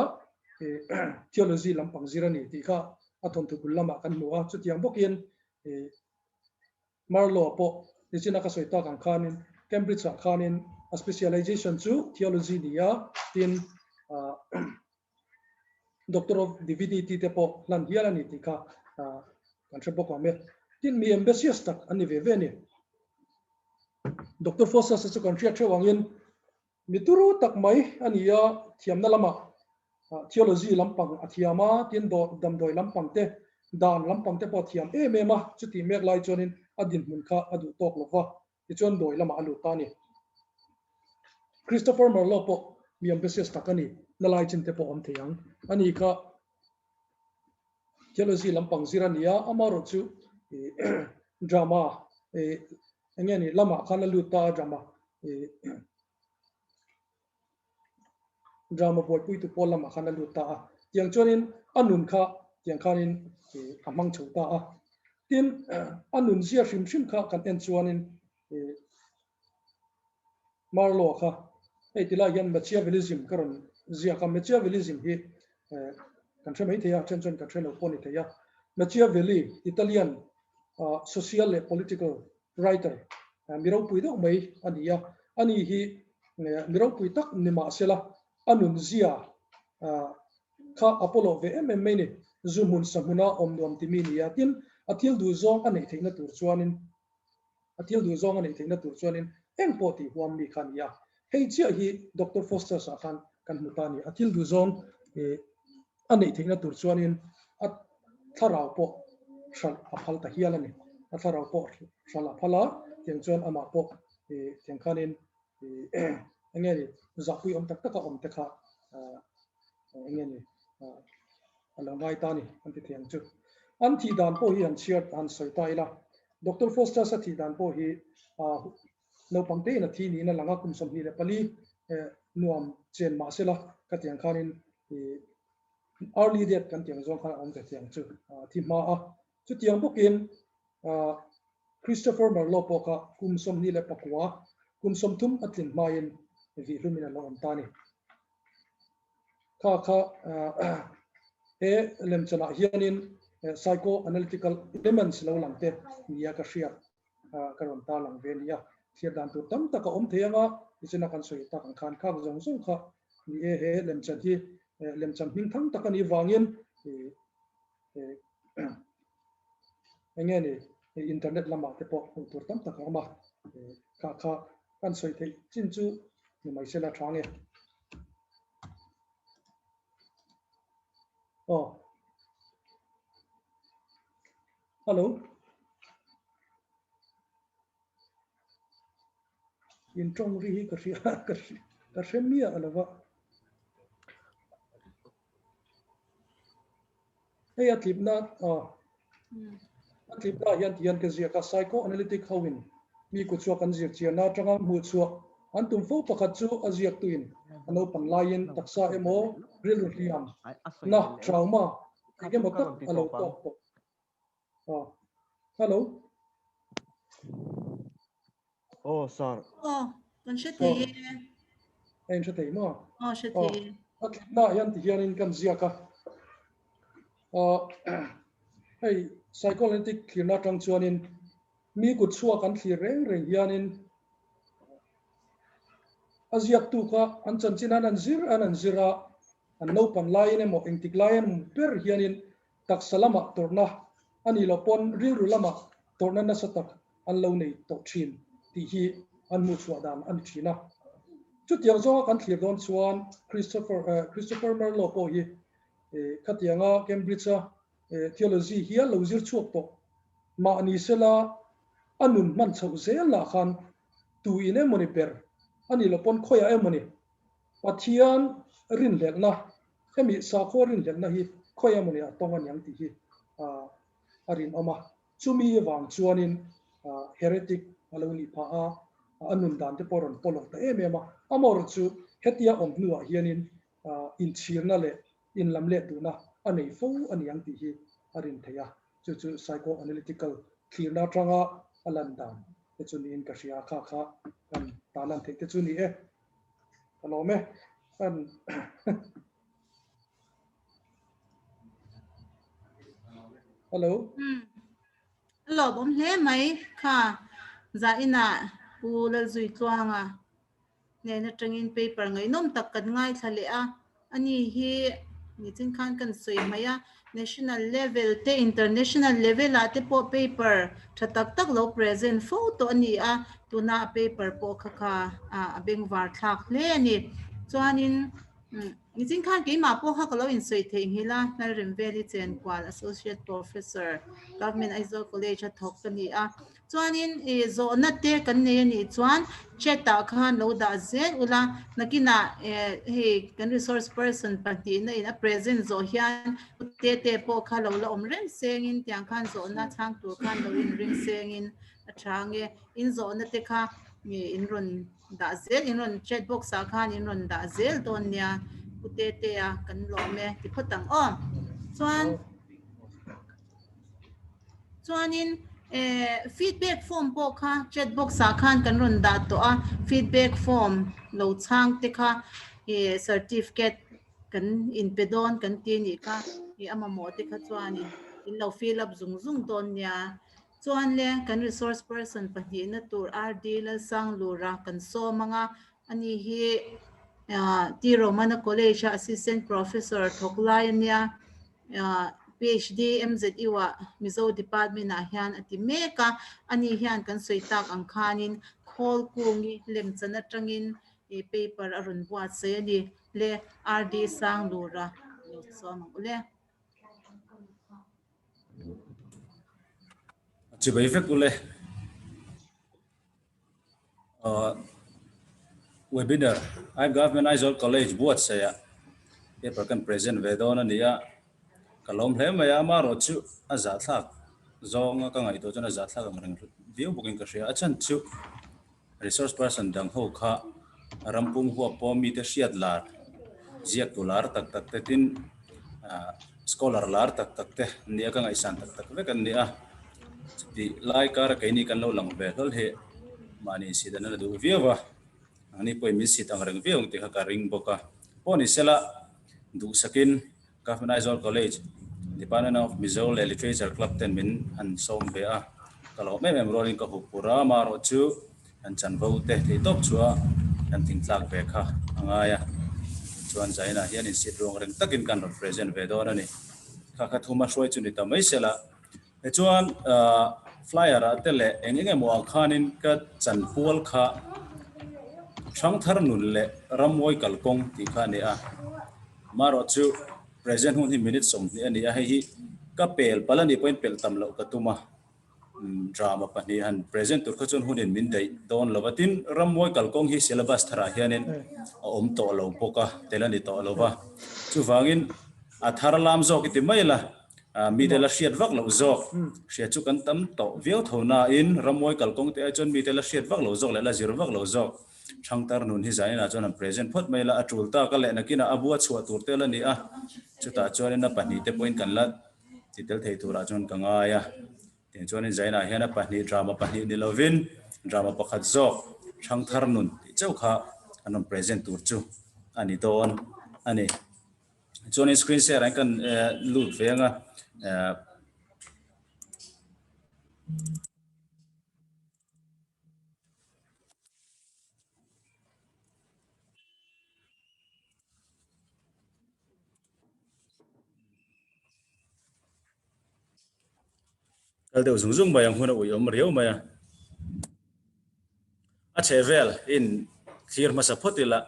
theology lampang zir a ni tih kha a thawnthu bul lamah kan hmu a. Chutiang bawkin Marlowe pawh nichina ka sawi tak ang khanin Cambridge-ah khanin a specialization chu theology ni a, tin Doctor of Divinity te pawh hlan hial a ni tih kha kan hre bawk awm e. Tin, mi ambitious tak an ni ve ve a ni. Doctor Faustus-a chu kan hriat theuh angin Mi turu tak mai a ni a, thiamna lamah theology lampang a thiam a, tin damdawi lampang te, dan lampang te pawh a thiam em em a, chutih mek lai chuanin a dinhmun kha a duh tawk lo va, tichuan dawi lamah a lut ta a ni. Christopher Marlowe pawh mi ambitious tak a ni, na lai chin te pawh awm thei ang. Ani kha theology lampang zir a ni a, amaherawh chu drama eng nge ni lamah khan a lut ta a drama drama buaipuitu pawl lamah khan a lut ta a, tiang chuanin a nun kha tiang khanin a hmang chho ta a. Tin, a nun zia hrim hrim kha kan en chuanin Marlowe kha hei ti lai hian Machiavellism ka rawn ziak a, Machiavellism hi kan hre mai thei a, then chuan kan hre lo pawh a ni thei a. Machiavelli, Italian social leh political writer mi ropui deuh mai a ni a, ani hi mi ropui tak ni mah sela a nunzia kha a pawlawh ve em em mai ni. Zu hmun sa hmuna awm nuam timi ni a, tin a thil duh zawng a neih theihna tur chuanin A thil duh zawng a neih theihna tur chuanin eng pawh tih huam mi kha a ni a. Hei chiah hi Doctor Faustus ah khan kan hmu ta a ni. A thil duh zawng a neih theihna tur chuanin a thlarau pawh hralh a phal ta hial a ni. A thlarau pawh hralh a phal a, tiang chuan amah pawh tiang khanin. enge ni zahpui awm tak taka awm te kha enge ni a lo ngai ta ni an ti thei ang chu. An thih dan pawh hi han chhiar han sawi ta ila, Doctor Faustus a thih dan pawh hi naupang te in a thi niin a lang a, kum 24 nuam chen mah sela ka tiang khanin early death kan tiang zawng khan a awm ve thei ang chu thi hma a. Chutiang bawkin Christopher Marlowe pawh kha kum 29, kum 30 a tlin hmain vihlumin a lo awm ta a ni. Kha kha he lemchanah hianin psychoanalytical elements lo lang te nia ka hriat ka rawn tarlang ve a ni a. Thlir dan tur tam tak a awm thei anga nichina kan sawi tak ang khan khak zawng zawng kha ni e he lemchan hi lemchan hming thang tak a nih vangin eng nge ni internet lamah te pawh hmuh tur tam tak a awm a, kha kha kan sawi theih chin chu ni mai sela tha nge. Aw. Hello. In tawng ri hi ka hria ka hre miah lova. Hei a tlipna a tlipna hian ti hian ka ziak a, psychoanalytic hoin mi kut chhuak an zir chianna atanga hmuh chhuah an tum fo pakhat chu a ziaktuin a naupang laiin taksa emaw rilru hliam na, trauma, eng emaw tak a lo tawk tawh. Hello. Aw sir. Aw, kan hre thei e. A in hre thei maw? Aw, hre thei e. A tlipna ah hian ti hianin kan ziak a. Hei psychoanalytic thlirna atang chuanin mi kut chhuak an thlir reng reng hianin a ziaktu kha an chanchin an an zir an an zir a, an naupan laiin emaw engtik laiin emaw ber hianin taksa lamah tawrhna a nih loh pawn rilru lamah tawrhna nasa tak an lo nei tawh thin tih hi an hmuh chhuah dan a ni thin a. Chutiang zawnga kan thlir dawn chuan Christopher Christopher Marlowe pawh hi khatianga Cambridge-a theology hial lo zir chhuak tawh mah ni sela a nun hman chhoh zel lah khan tu in emawni ber a nih loh pawn khawiah emawni Pathian rinhlelhna hemi sakhaw rinhlelhna hi khawi emawni a tawng a niang tih hi a rinawm a. Chumi vang chuanin heretic a lo nih phah a, a nun dan te pawh a rawn pawlawk ta em em a. Amaherawhchu chu hetia awm hnuah hianin inchhirna leh inlam let duhna a nei fo a ni ang tih hi a rin theih a. Chu chu psychoanalytical thlirna atanga a lan dan te chu niin ka hria a, kha kha kan tarlan theih te chu ni e. Ka lawm e. Kan Hello. Lawm awm hle mai kha za inah Pu Lalzuitluanga hnen atangin paper ngaihnawm tak kan ngaithla leh a, ani hi nichin khan kan sawi mai a, national level te international level ah te pawh paper tha tak tak lo present fo tawh a ni a, tuna a paper pawh kha kha a bengvar thlak hle a ni. Chuanin Nichin khan keimah pawh kha ka lo insawi theih nghilh a, Hnalremveli Chenkual, Associate Professor, Government Aizawl College a thawk ka ni a. Chuanin ih zawhna te kan nei a nih chuan chat ah khan lo dah zel ula, nakinah eh hei kan resource person pahnihna in a present zawh hian te te pawh kha lo la awm reng sengin tiang khan zawhna chhang tur khan lo inring sengin a tha nge in zawhna te kha in rawn Dah zel in rawn chat box ah khan in rawn dah zel dawn nia Pu Tetea kan lawm e ti phawt ang aw. Chuan chuanin eh feedback form pawh kha chat box ah khan kan rawn dah tawh a feedback form lo chhang te kha eh certificate kan in pe dawn kan ti anih kha ih a mamawh te kha chuanin in lo fill up zung zung dawn nia. Chuan le, kan resource person pahnihna tur RD Lalsanglura kan sawm ang a, ani hi T Romana College a Assistant Professor thawk lai a nia, PhD MZU ah Mizo Department ah hian a ti mek a, ani hian kan sawi tak ang khanin khawl kungi lemchan atangin paper a rawn buatsaih a ni le, RD Sanglura lo sawm ang u le. Chibai vek ule. Webinar Aip Government Aizawl College buatsaihah paper kan present ve dawn a ni a, ka lawm hle mai a, amaherawh chu a zahthlak zawnga ka ngaihtuah chuan a zahthlak ang reng viau bawkin ka hria. A chhan chu resource person dang ho kha rampung huap pawh mite hriat lar, ziaktu lar tak tak te tin scholar lar tak tak te an ni a, ka ngaihsan tak tak vek an ni a. Chutih lai kara keini kan lo lang ve hlawl hi mahni insit an la duh viau a, mahni pawhin min sit ang reng viau ang tih kha ka ring bawk a. Pawh ni sela duhsakin Government Aizawl College Department of Mizo leh Literature Club ten min han sawm ve a, ka lawm em em rualin ka hup pur a, amaherawh chu kan chanvo te thei tawp chu a kan thingtlak ve kha a ngai a, chuan Zainah hian insit ruang reng takin kan rawn present ve dawn a ni. Kha kha thuma hruai chu ni ta mai sela. Tichuan flyer ah te leh eng eng emaw ah khanin ka chanpual kha Hrangthar nun leh Rammawi kalkawng tih kha a ni a. Amaherawh chu present hun hi minute 20 a ni a, hei hi ka pel palh a nih pawhin pelh tam loh ka tum a. Drama pahnih han present tur kha chuan hunin min daih dawn lo va, tin Rammawi kalkawng hi syllabus tharah hianin a awm tawh lo bawk a, tel a ni tawh lo va. Chuvangin a thar lam zawk i ti mai la. Mite la hriat vak loh zawk hria chu kan tam tawh viau tho nain rammawi kalkawng te ai chuan mite la hriat vak loh zawk leh la zir vak loh zawk Thangtar nun hi zaninah chuan an present phawt mai la, a tul tak a leh nakinah a bua chhuah tur te la ni a, chutah chuanin a pahnih te pawhin kan la ti tel thei turah chuan ka ngai a, tiang chuanin zainah hian a pahnih drama pahnih ni lovin drama pakhat zawk Thangthar nun tih chauh kha an rawn present tur chu a ni dawn a ni. Chuanin screen share ah hian kan lut ve ang a. Kal deuh zung zung mai ang hun a ui awm riau mai a. A chhehvel in thlir hmasa phawt ila,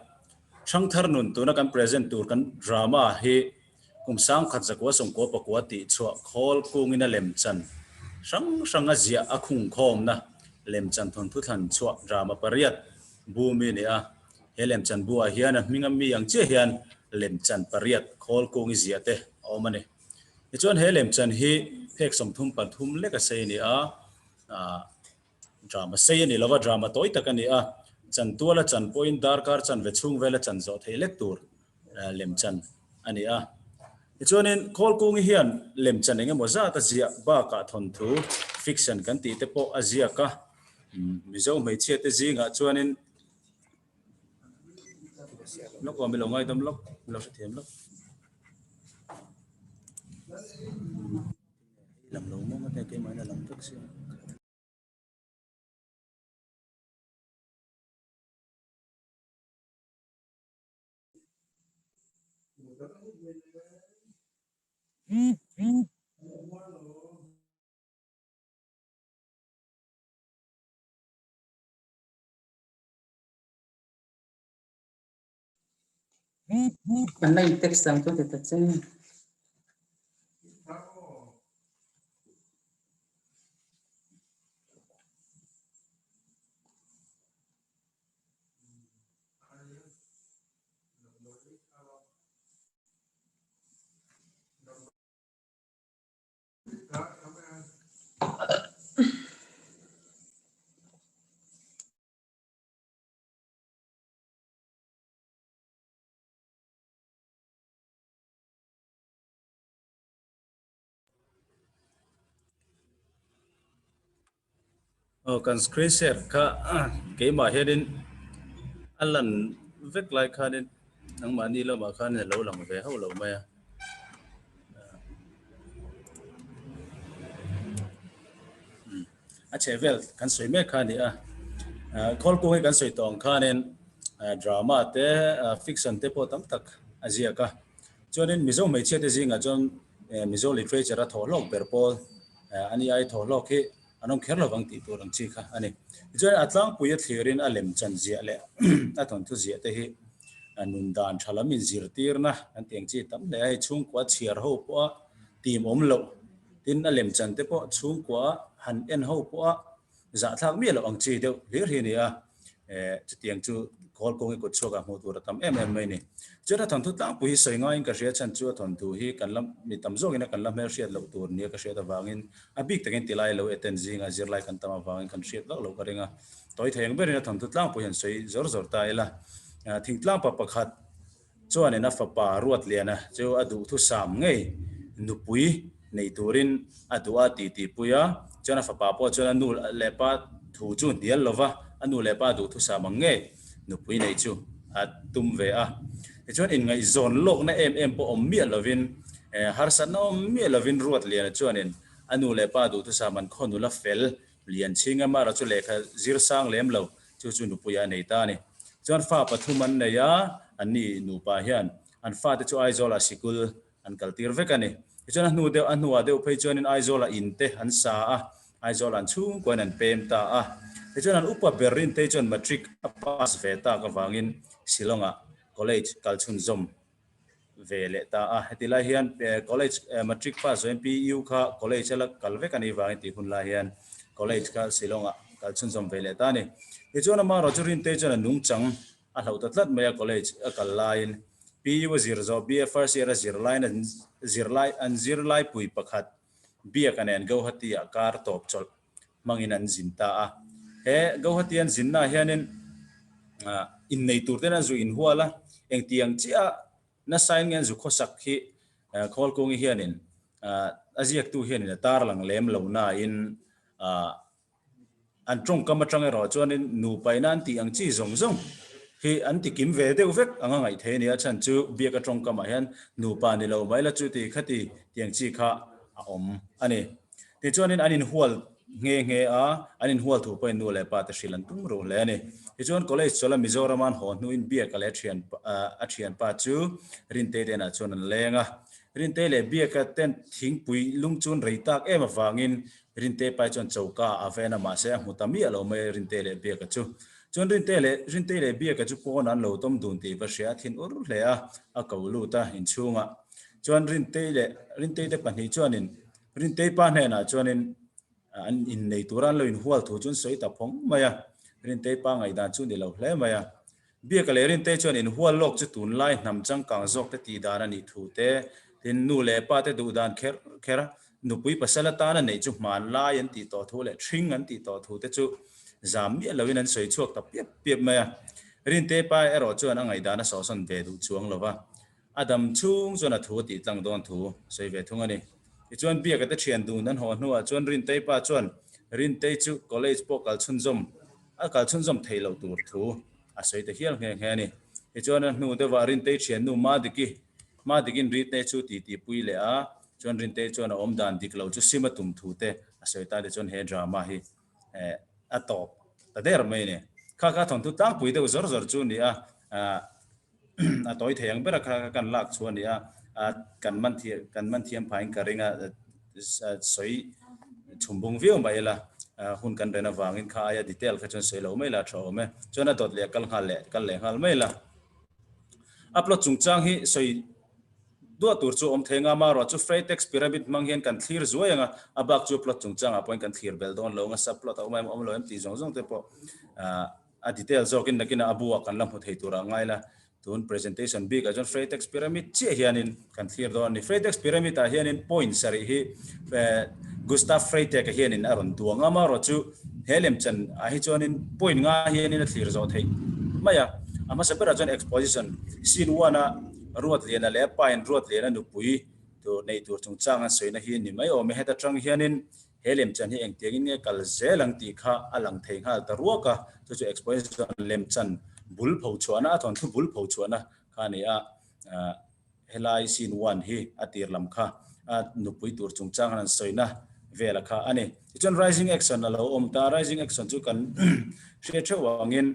Hrangthar nun tuna kan present tur kan drama hi kum sangkhat zakua sawmkua pakua tih chhuah khawl kungin a lemchan hrang hrang a ziah a khungkhawmna lemchan thawnthu thlan chhuah drama pariat bu mi a ni a. He lemchan bu ah hian a hming a mi ang chiah hian lemchan pariat khawl kungi ziah te a awm a ni. Tichuan he lemchan hi phek 33 lek a sei a ni a, Drama sei a ni lova, drama tawi tak a ni a, chan tuala chan pawhin darkar chan ve chhung vela chan zawh theih lek tur lemchan a ni a. Tichuanin Khawlkungi hian lemchan eng emaw zat a ziah bakah thawnthu, fiction, kan tih te pawh a ziak a, Mizo hmeichhia te zingah chuanin Lawk aw, milo ngaidam lawk, milo hrethiam lawk. Lam lo maw te keimah in a lang vek sia. Kan la in text ang chu ti ta che. Aw kan screen share kha keimah hianin a lan vek lai khanin nangmahni lamah khanin a lo lang ve hauh lo mai a. A chheh vel kan sawi mek kha a ni a, Khawlkung hi kan sawi tawh ang khanin drama te fiction te pawh tam tak a ziak a, chuanin Mizo hmeichhia te zingah chuan Mizo literature a thawhhlawk ber pawl a ni a, i thawhhlawk hi an awm kher lovang tih tur ang chi kha a ni. Tichuan a tlangpui a thlirin a lemchan ziah leh a thawnthu ziah te hi nun dan tha lam inzirtirna kan tih ang chi tam hle a, hei chhungkua chhiar ho pawha tim awm loh tin a lemchan te pawh chhungkua han en ho pawha zahthlak miah loh ang chi deuh hlir hi a ni a. Chutiang chu Khawlkungi kut chhuakah hmuh tur a tam em em mai a ni. Chuan a thawnthu tlangpui hi sawi ngaiin ka hria chhan chu a thawnthu hi kan la mi tam zawkin a kan la hmelhriat loh tur nia ka hriat avangin a bik takin tilai lo eten zinga zirlai kan tam avangin kan hriat vak loh ka ring a. Tawi thei ang berin a thawnthu tlangpui han sawi zawr zawr ta ila. Thingtlang pa pakhat Chuanin a fapa Ruatliana chu a duhthusam ngei nupui nei turin a duh a ti tihpui a, chuan a fapa pawh chuan a nu leh pa thu chu hnial lo va, a nu leh pa duhthusam ang ngei nupui neih chu a tum ve a. Tichuan inngaihzawn lawkna em em pawh awm miah lovin, harsatna awm miah lovin Ruatliana chuanin a nu leh pa duhthusam an khaw nula fel Lianchhinga mara chu lehkha zir sang lem lo Chu chu nupuia a nei ta a ni. Chuan fa pathum an nei a, anni nupa hian an fate chu Aizawlah sikul an kaltir vek a ni. Tichuan a hnu deuh, a hnuah deuh phei chuanin Aizawlah in te an sa a, Aizawlah an chhungkuain an pem ta a. Tichuan an upa ber Rintei chuan matric a pass ve tak avangin Shillong-ah college kal chhunzawm ve leh ta a. Heti lai hian college matric pass zawhin PU kha college a la kal vek a nih vangin tih hun lai hian college kha Shillong ah kal chhunzawm ve leh ta a ni. Tichuan amaherawh chu Rintei chuan a nungchang a hloh ta tlat mai a college a kal laiin PU a zir zawh BA first year a zir laiin an zir lai an zirlaipui pakhat Biaka nen Guwahati ah kar tawp chawlh hmangin an zin ta a. He Guwahati an zinnaah hianin innei tur ten an zu inhual a, engtiang chiah nasain nge an zu khawsak hi Khawlkungi hianin a ziaktu hianin a tarlang lem lo nain An tawngkam atang erawh chuanin nupaina an tih ang chi zawng zawng hi an ti kim ve deuh vek anga ngaih theih a ni a, chhan chu biaka tawngkamah hian nupa ni lo mai la chu ti khati tiang chi kha a awm a ni. Tichuanin an inhual nghe nghe a, an inhual thu pawhin nu leh pa te hrilh an tum ruh hle a ni. Tichuan college chawlh a Mizorama an haw hnuin biaka leh a thianpa chu Rintei te inah chuan an leng a, Rintei leh biaka ten thingpui lung chun rei tak em avangin Rinte pai chuan choka a ven a, mahse a hmu ta miah lo mai Rinte leh Biaka chu. Chuan Rinte leh Rintei leh Biaka chu pawn an lo tawm dun tih va hria a thin ur hle a, a ko lut a inchhungah. Chuan Rintei leh Rintei te pahnih chuanin Rintei pa hnenah chuanin an innei tura an lo inhual thu chu an sawi ta phawng mai a, Rintei pa ngaihdan chu ni lo hle mai a. Biaka leh Rintei chuan inhual lawk chu tunlai hnam changkang zawk te tih dan a nih thu te, tin nu leh pa te duh dan kher kher a, nupui pasal atana neih chu hmanlai an tih tawh thu leh thring an tih tawh thu te chu zam miah loin an sawi chhuak ta piap piap mai a. Rintei pa erawh chuan a ngaihdan a sawhsawn ve duh chuang lo va, A dam chhung chuan a thu a tih tlang dawn thu sawi ve thung a ni. Tichuan Biaka te thian dun an haw hnuah chuan Rintei pa chuan Rintei chu college pawh kal chhunzawm a kal chhunzawm thei loh tur thu a sawi ta hial nghe nghe a ni. Tichuan a hnu deuhah Rintei thiannu Madiki Madikin Rintei chu ti ti pui leh a, chuan Rintei chuan a awm dan dik lo chu sim a tum thu te a sawi ta tichuan he drama hi a tawp ta der mai a ni. Kha kha thawnthu tlangpui deuh zawr zawr chu a ni a. a tawi thei ang ber a kha kan lak chu a ni a, kan man thiam kan man thiam phahin ka ring a, sawi chhum bung viau mai ila, hun kan ren avangin kha aia detail kha chuan sawi lo mai la a tha awm e, chuan a dawt leh a kal nghal leh kal leh nghal mai la. A plot chungchang hi sawi duah tur chu awm thei anga amaherawh chu Freytex pyramid hmang hian kan thlir zuai anga a bak chu plot chungchangah pawhin kan thlir belh dawn lo anga subplot a awm em awm lo em tih zawng zawng te pawh A detail zawkin nakinah a bu ah kan la hmu thei turah ngai la. Tun presentation bikah chuan Freytex Pyramid chiah hianin kan thlir dawn a ni. Freytex Pyramid ah hianin point sarih hi Gustav Freytag-a hianin a rawn duang a, amaherawh chu he lemchan ah hi chuanin point nga hianin a thlir zawh theih mai a. A hmasa berah chuan exposition, scene one a Ruatliana leh a pa in Ruatliana nupui tur nei tur chungchang an sawina hi a ni mai awm e. Heta tang hianin He lemchan hi engtiangin nge kal zel ang tih kha a lang thei nghal ta ruak a, chu chu exposition lemchan bul pho chhuahna, a thawnthu bul pho chhuahna kha a ni a. Helai scene one hi a tir lam kha a nupui tur chungchang han sawina vela kha a ni. Tichuan rising action a lo awm ta, rising action chu kan hriat theuh angin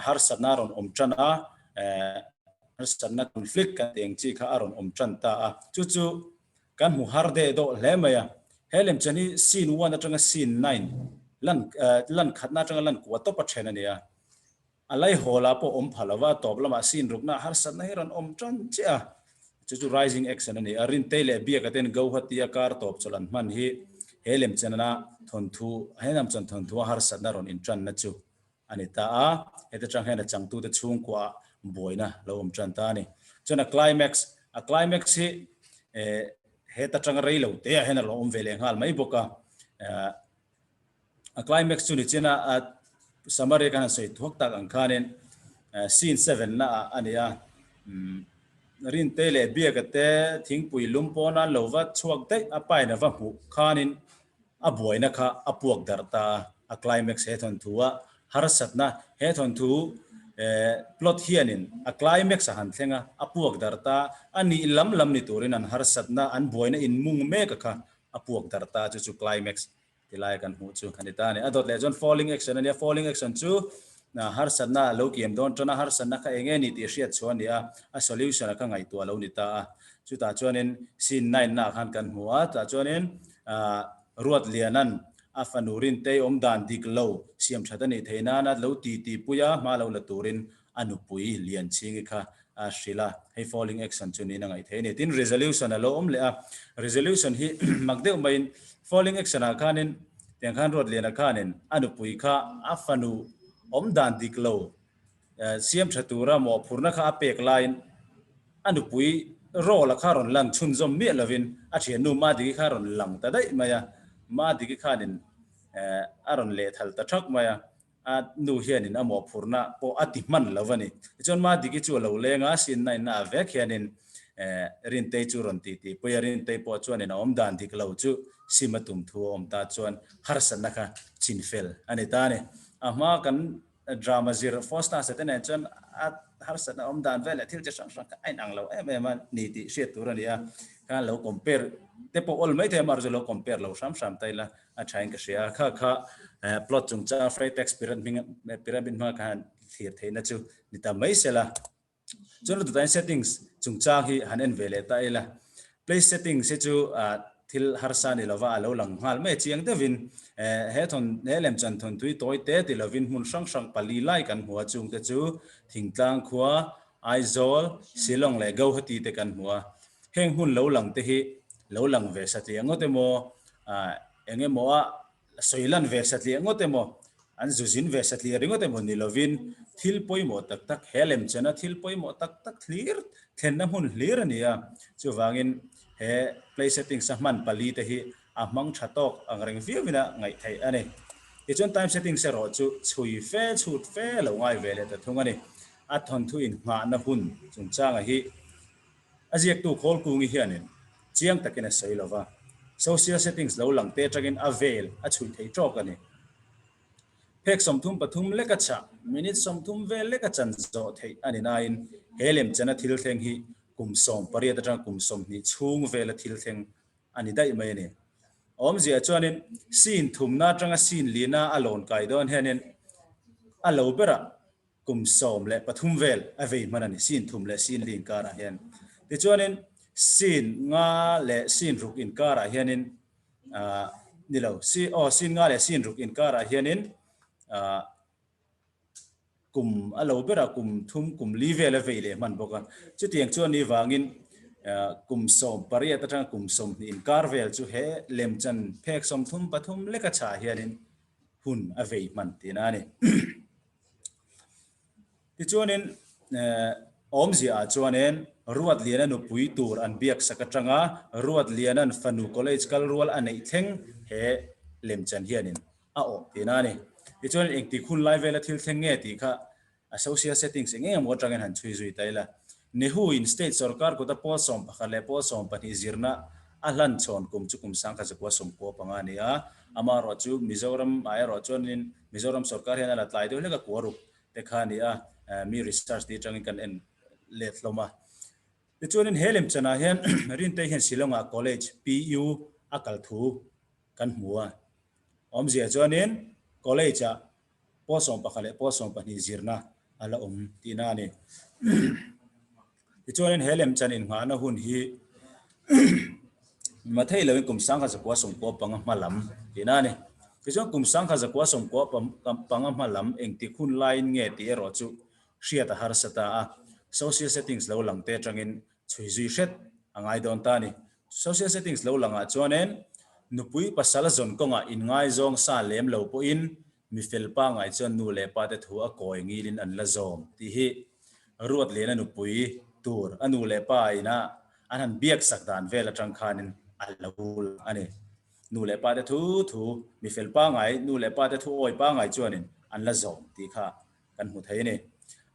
harsatna a rawn awm tan a, harsatna conflict kan tih ang chi kha a rawn awm tan ta a, chu chu Kan hmu har deh dawh hle mai a, he lemchan hi scene one atanga scene nine lan lan khatna atanga lan kua tawp a then a ni a. A laihawlah pawh awm pha lova, tawp lamah scene rukna harsatna hi rawn awm tan chiah a, chu chu rising action a ni a. Rintei leh Biaka ten Guwahati a kar tawp chawlh an hman hi he lemchana thawnthu he lamchan thawnthu a harsatna rawn intanna chu. a ni ta a, heta tang hian a changtute chhungkuaah buaina lo awm tan ta a ni. Chuan a climax, a climax hi eh heta tanga rei lo te ah hian a lo awm ve leh nghal mai bawk a, eh a climax chu ni chin a, a summary khan a sawi thuak tak ang khanin scene seven na ah a ni a, umm Rinte leh Biaka te thingpui lum pawn an lo va chhuak daih a pain a va hmuh khanin A buaina kha a puak darh ta a, a climax he thawnthu a harsatna he thawnthu plot hianin a climax a han thleng a, a puak darh ta a nih lam lam ni turin an harsatna an buaina inmung mek a kha a puak darh ta chu chu climax ti lai kan hmuh chu a ni ta a ni. A dawt leh chuan falling action a nia, falling action chu harsatna a lo kiam dawn tan a, harsatna kha eng nge ni tih hriat chhuah a ni a, a solution a kha ngaihtuah lo ni ta a, chutah chuanin scene nine na ah khan kan hmu a, tah chuanin Ruatliana'n a fanu Rintei awm dan dik lo siam that a nih theih nana lo ti ti pui a, hma lo la turin a nupui Lianchhingi kha a hrilh a, hei falling action chu niin a ngaih theih a ni. Tin, resolution a lo awm leh a, resolution hi mak deuh maiin falling action ah khanin tiang khan Ruatliana khanin a nupui kha a fanu awm dan dik lo siam tha tura mawhphurhna kha a pek laiin a nupui Rawla kha rawn lang chhunzawm miah lovin a thiannu Madiki kha rawn lang ta daih mai a, Madiki khanin a rawn lehthal ta thak mai a, a nu hianin a mawhphurhna pawh a ti hman lo a ni. Tichuan Madiki chu a lo leng a, sin na inna ah vek hianin Rintei chu rawn tih tih pui a, Rintei pawh chuanin a awm dan dik lo chu sim a tum thu a awm ta chuan harsatna kha chinfel a ni ta a ni. A hma kan Drama zir first class te nen chuan a harsatna awm dan vel leh thil chi hrang hrang kha a inang lo em em a ni tih hriat tur a ni a, khan lo compare te pawh awl mai thei a, amaherawhchu lo compare lo hram hram ta ila a thain ka hria a, kha kha plot chungchang Freytag's pyramid hmanga khan thlir theihna chu ni ta mai sela. Chuan a tutain settings chungchang hi han en ve leh ta ila. Place settings hi chu thil harsa ni lova a lo lang nghal mai chiang deuhin he thawn he lemchan thawnthui tawi te ti lovin hmun hrang hrang pali lai kan hmu a chungte chu Thingtlang khua, Aizawl, Shillong leh Gauhati te kan hmu a. Heng hmun lo lang te hi lo lang ve satliah ngawt emaw eng emaw a Sawi lan ve satliah ngawt emaw, an zu zin ve satliah ringawt emaw ni lovin thil pawimawh tak tak, he lemchana thil pawimawh tak tak hlir thlenna hmun hlir a ni a. Chuvangin he play settings a hman pali te hi a hmang tha tawk ang reng viauin a ngaih theih a ni. Tichuan time settings erawh chu chhui fe chhut fe lo ngai ve leh ta thung a ni. A thawnthu inngahna hun chungchanga hi A ziaktu Khawlkungi hianin chiang takin a sawi lo va, social settings lo lang te atangin a vel a chhuih thei tawk a ni. Phek 33 leka chah, minute 30 vel leka chan zawh theih a ni nain he lemchana thil thleng hi kum 18 atanga kum 20 chhung vela thil thleng a ni daih mai a ni. Awmzia chuanin scene thumna atanga scene lina a lawn kai dawn hianin a lo berah Kum 13 vel a vei hman a ni, sin thum leh sin li inkarah hian. Tichuanin sin nga leh sin ruk inkarah hianin ah ni lo, si aw sin nga leh sin ruk inkarah hianin ah kum a lo berah kum thum kum li vel a vei leh hman bawk a. Chutiang chuan ni vangin ah kum 18 atanga kum 20 inkar vel chu he lemchan phek 33 leka chhah hianin hun a vei hman tihna a ni. Tichuanin awmzia ah chuanin Ruatliana nupui tur an biak sak atanga Ruatliana'n fanu college kal rual a neih thleng he lemchan hianin a awh tihna a ni. Tichuanin engtik hun lai vela thil thleng nge tih kha a social settings eng eng emaw atangin han chhui zui ta ila. Nehu in state sorkar kuta pawl 11 leh pawl 12 zirna a hlan chhawn kum chu kum 1995 a ni a, amaherawhchu Mizoram ah erawh chuanin Mizoram sorkar hian a la tlai deuh hlek a kuaruk te kha a ni a, mi research tih atangin kan en let hlawm a. Tichuanin he lemchanah hian Rintei hian Shillong-ah College, PU, a kal thu kan hmu a. Awmzia chuanin College-ah pawl 11 leh pawl 12 zirna a la awm tihna a ni. Tichuanin he lemchan innghahna hun hi mathei loin kum 1995 hma lam tihna a ni. Tichuan kum 1995 hma lam engtik hun laiin nge tih erawh chu hriat a harsa ta a, social settings lo lang te atangin chhui zui hret a ngai dawn ta a ni. Social settings lo langah chuanin nupui pasal zawn kawngah inngaizawng sa lem lo pawhin. Mi fel pangai chuan nu leh pa te thu a kawi ngilin an la zawm tih hi Ruatliana nupui tur a nu leh pa ina an han biak sak dan vel atang khanin a lo lang a ni. Nu leh pa te thu thu, mi fel pangai, nu leh pa te thu awi pangai chuanin an la zawm tih kha kan hmu thei a ni.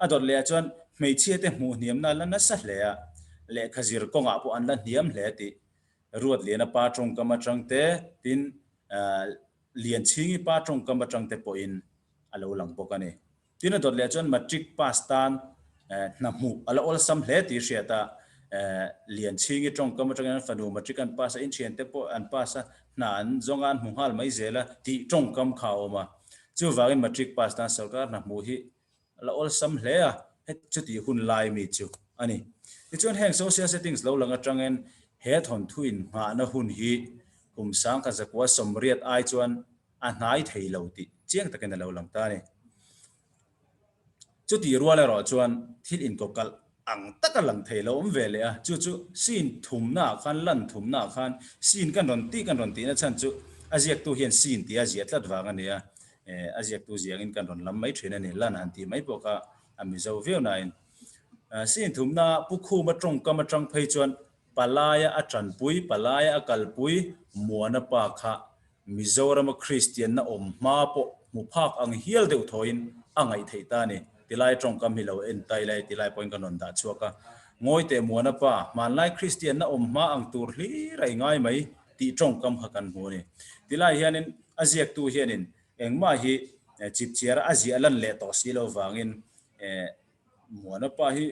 A dawt lehah chuan hmeichhia te hmuh hniamna la nasa hle a, lehkha zir kawngah pawh an la hniam hle tih Ruatliana pa tawngkam atang te, tin Lianchhingi pa tawngkam atang te pawhin a lo lang bawk a ni. Tin a dawt leh chuan Matric pass tan hna hmuh a la awlsam hle tih hriat a, Lianchhingi tawngkam atangin an fanu Matric an pass a, inthiante pawh an pass a, hna an zawng a, an hmu nghal mai zel a tih tawngkam kha a awm a. Chuvangin Matric pass tan sorkar hna hmuh hi a la awlsam hle a, heti hun lai mi chu a ni. Tichuan heng social settings lo lang atangin he thawnthu inngahna hun hi kum 1980 ai chuan a hnai thei lo tih chiang takin a lo lang ta a ni. Chutih rual erawh chuan thil inkawkalh ang taka lang thei lo awm ve leh a, chu chu scene thumnaah khan, lan thumnaah khan scene kan rawn tih kan rawn tihna chhan chu a ziaktu hian scene tih a ziah tlat vang a ni a, a ziaktu ziangin kan rawn lam mai thin a ni, lan han tih mai pawh kha a mizo viau nain. Scene thumnaah Pu Khuma tawngkam atang phei chuan Palaia a tanpui, Palaia a kalpui Muana pa kha Mizorama Kristianna awm hma pawh hmu phak ang hial deuh thawiin a ngaih theih ta a ni. Tilai tawngkam hi lo en ta ila tilai pawhin kan rawn dah chhuak a. Ngawi teh Muana pa, hmanlai Kristianna awm hma ang tur hlir a i ngai mai tih tawngkam kha kan hmu a ni. Tilai hianin a ziaktu hianin engmah hi chipchiara a ziah lan leh tawh si lo vangin Muana pa hi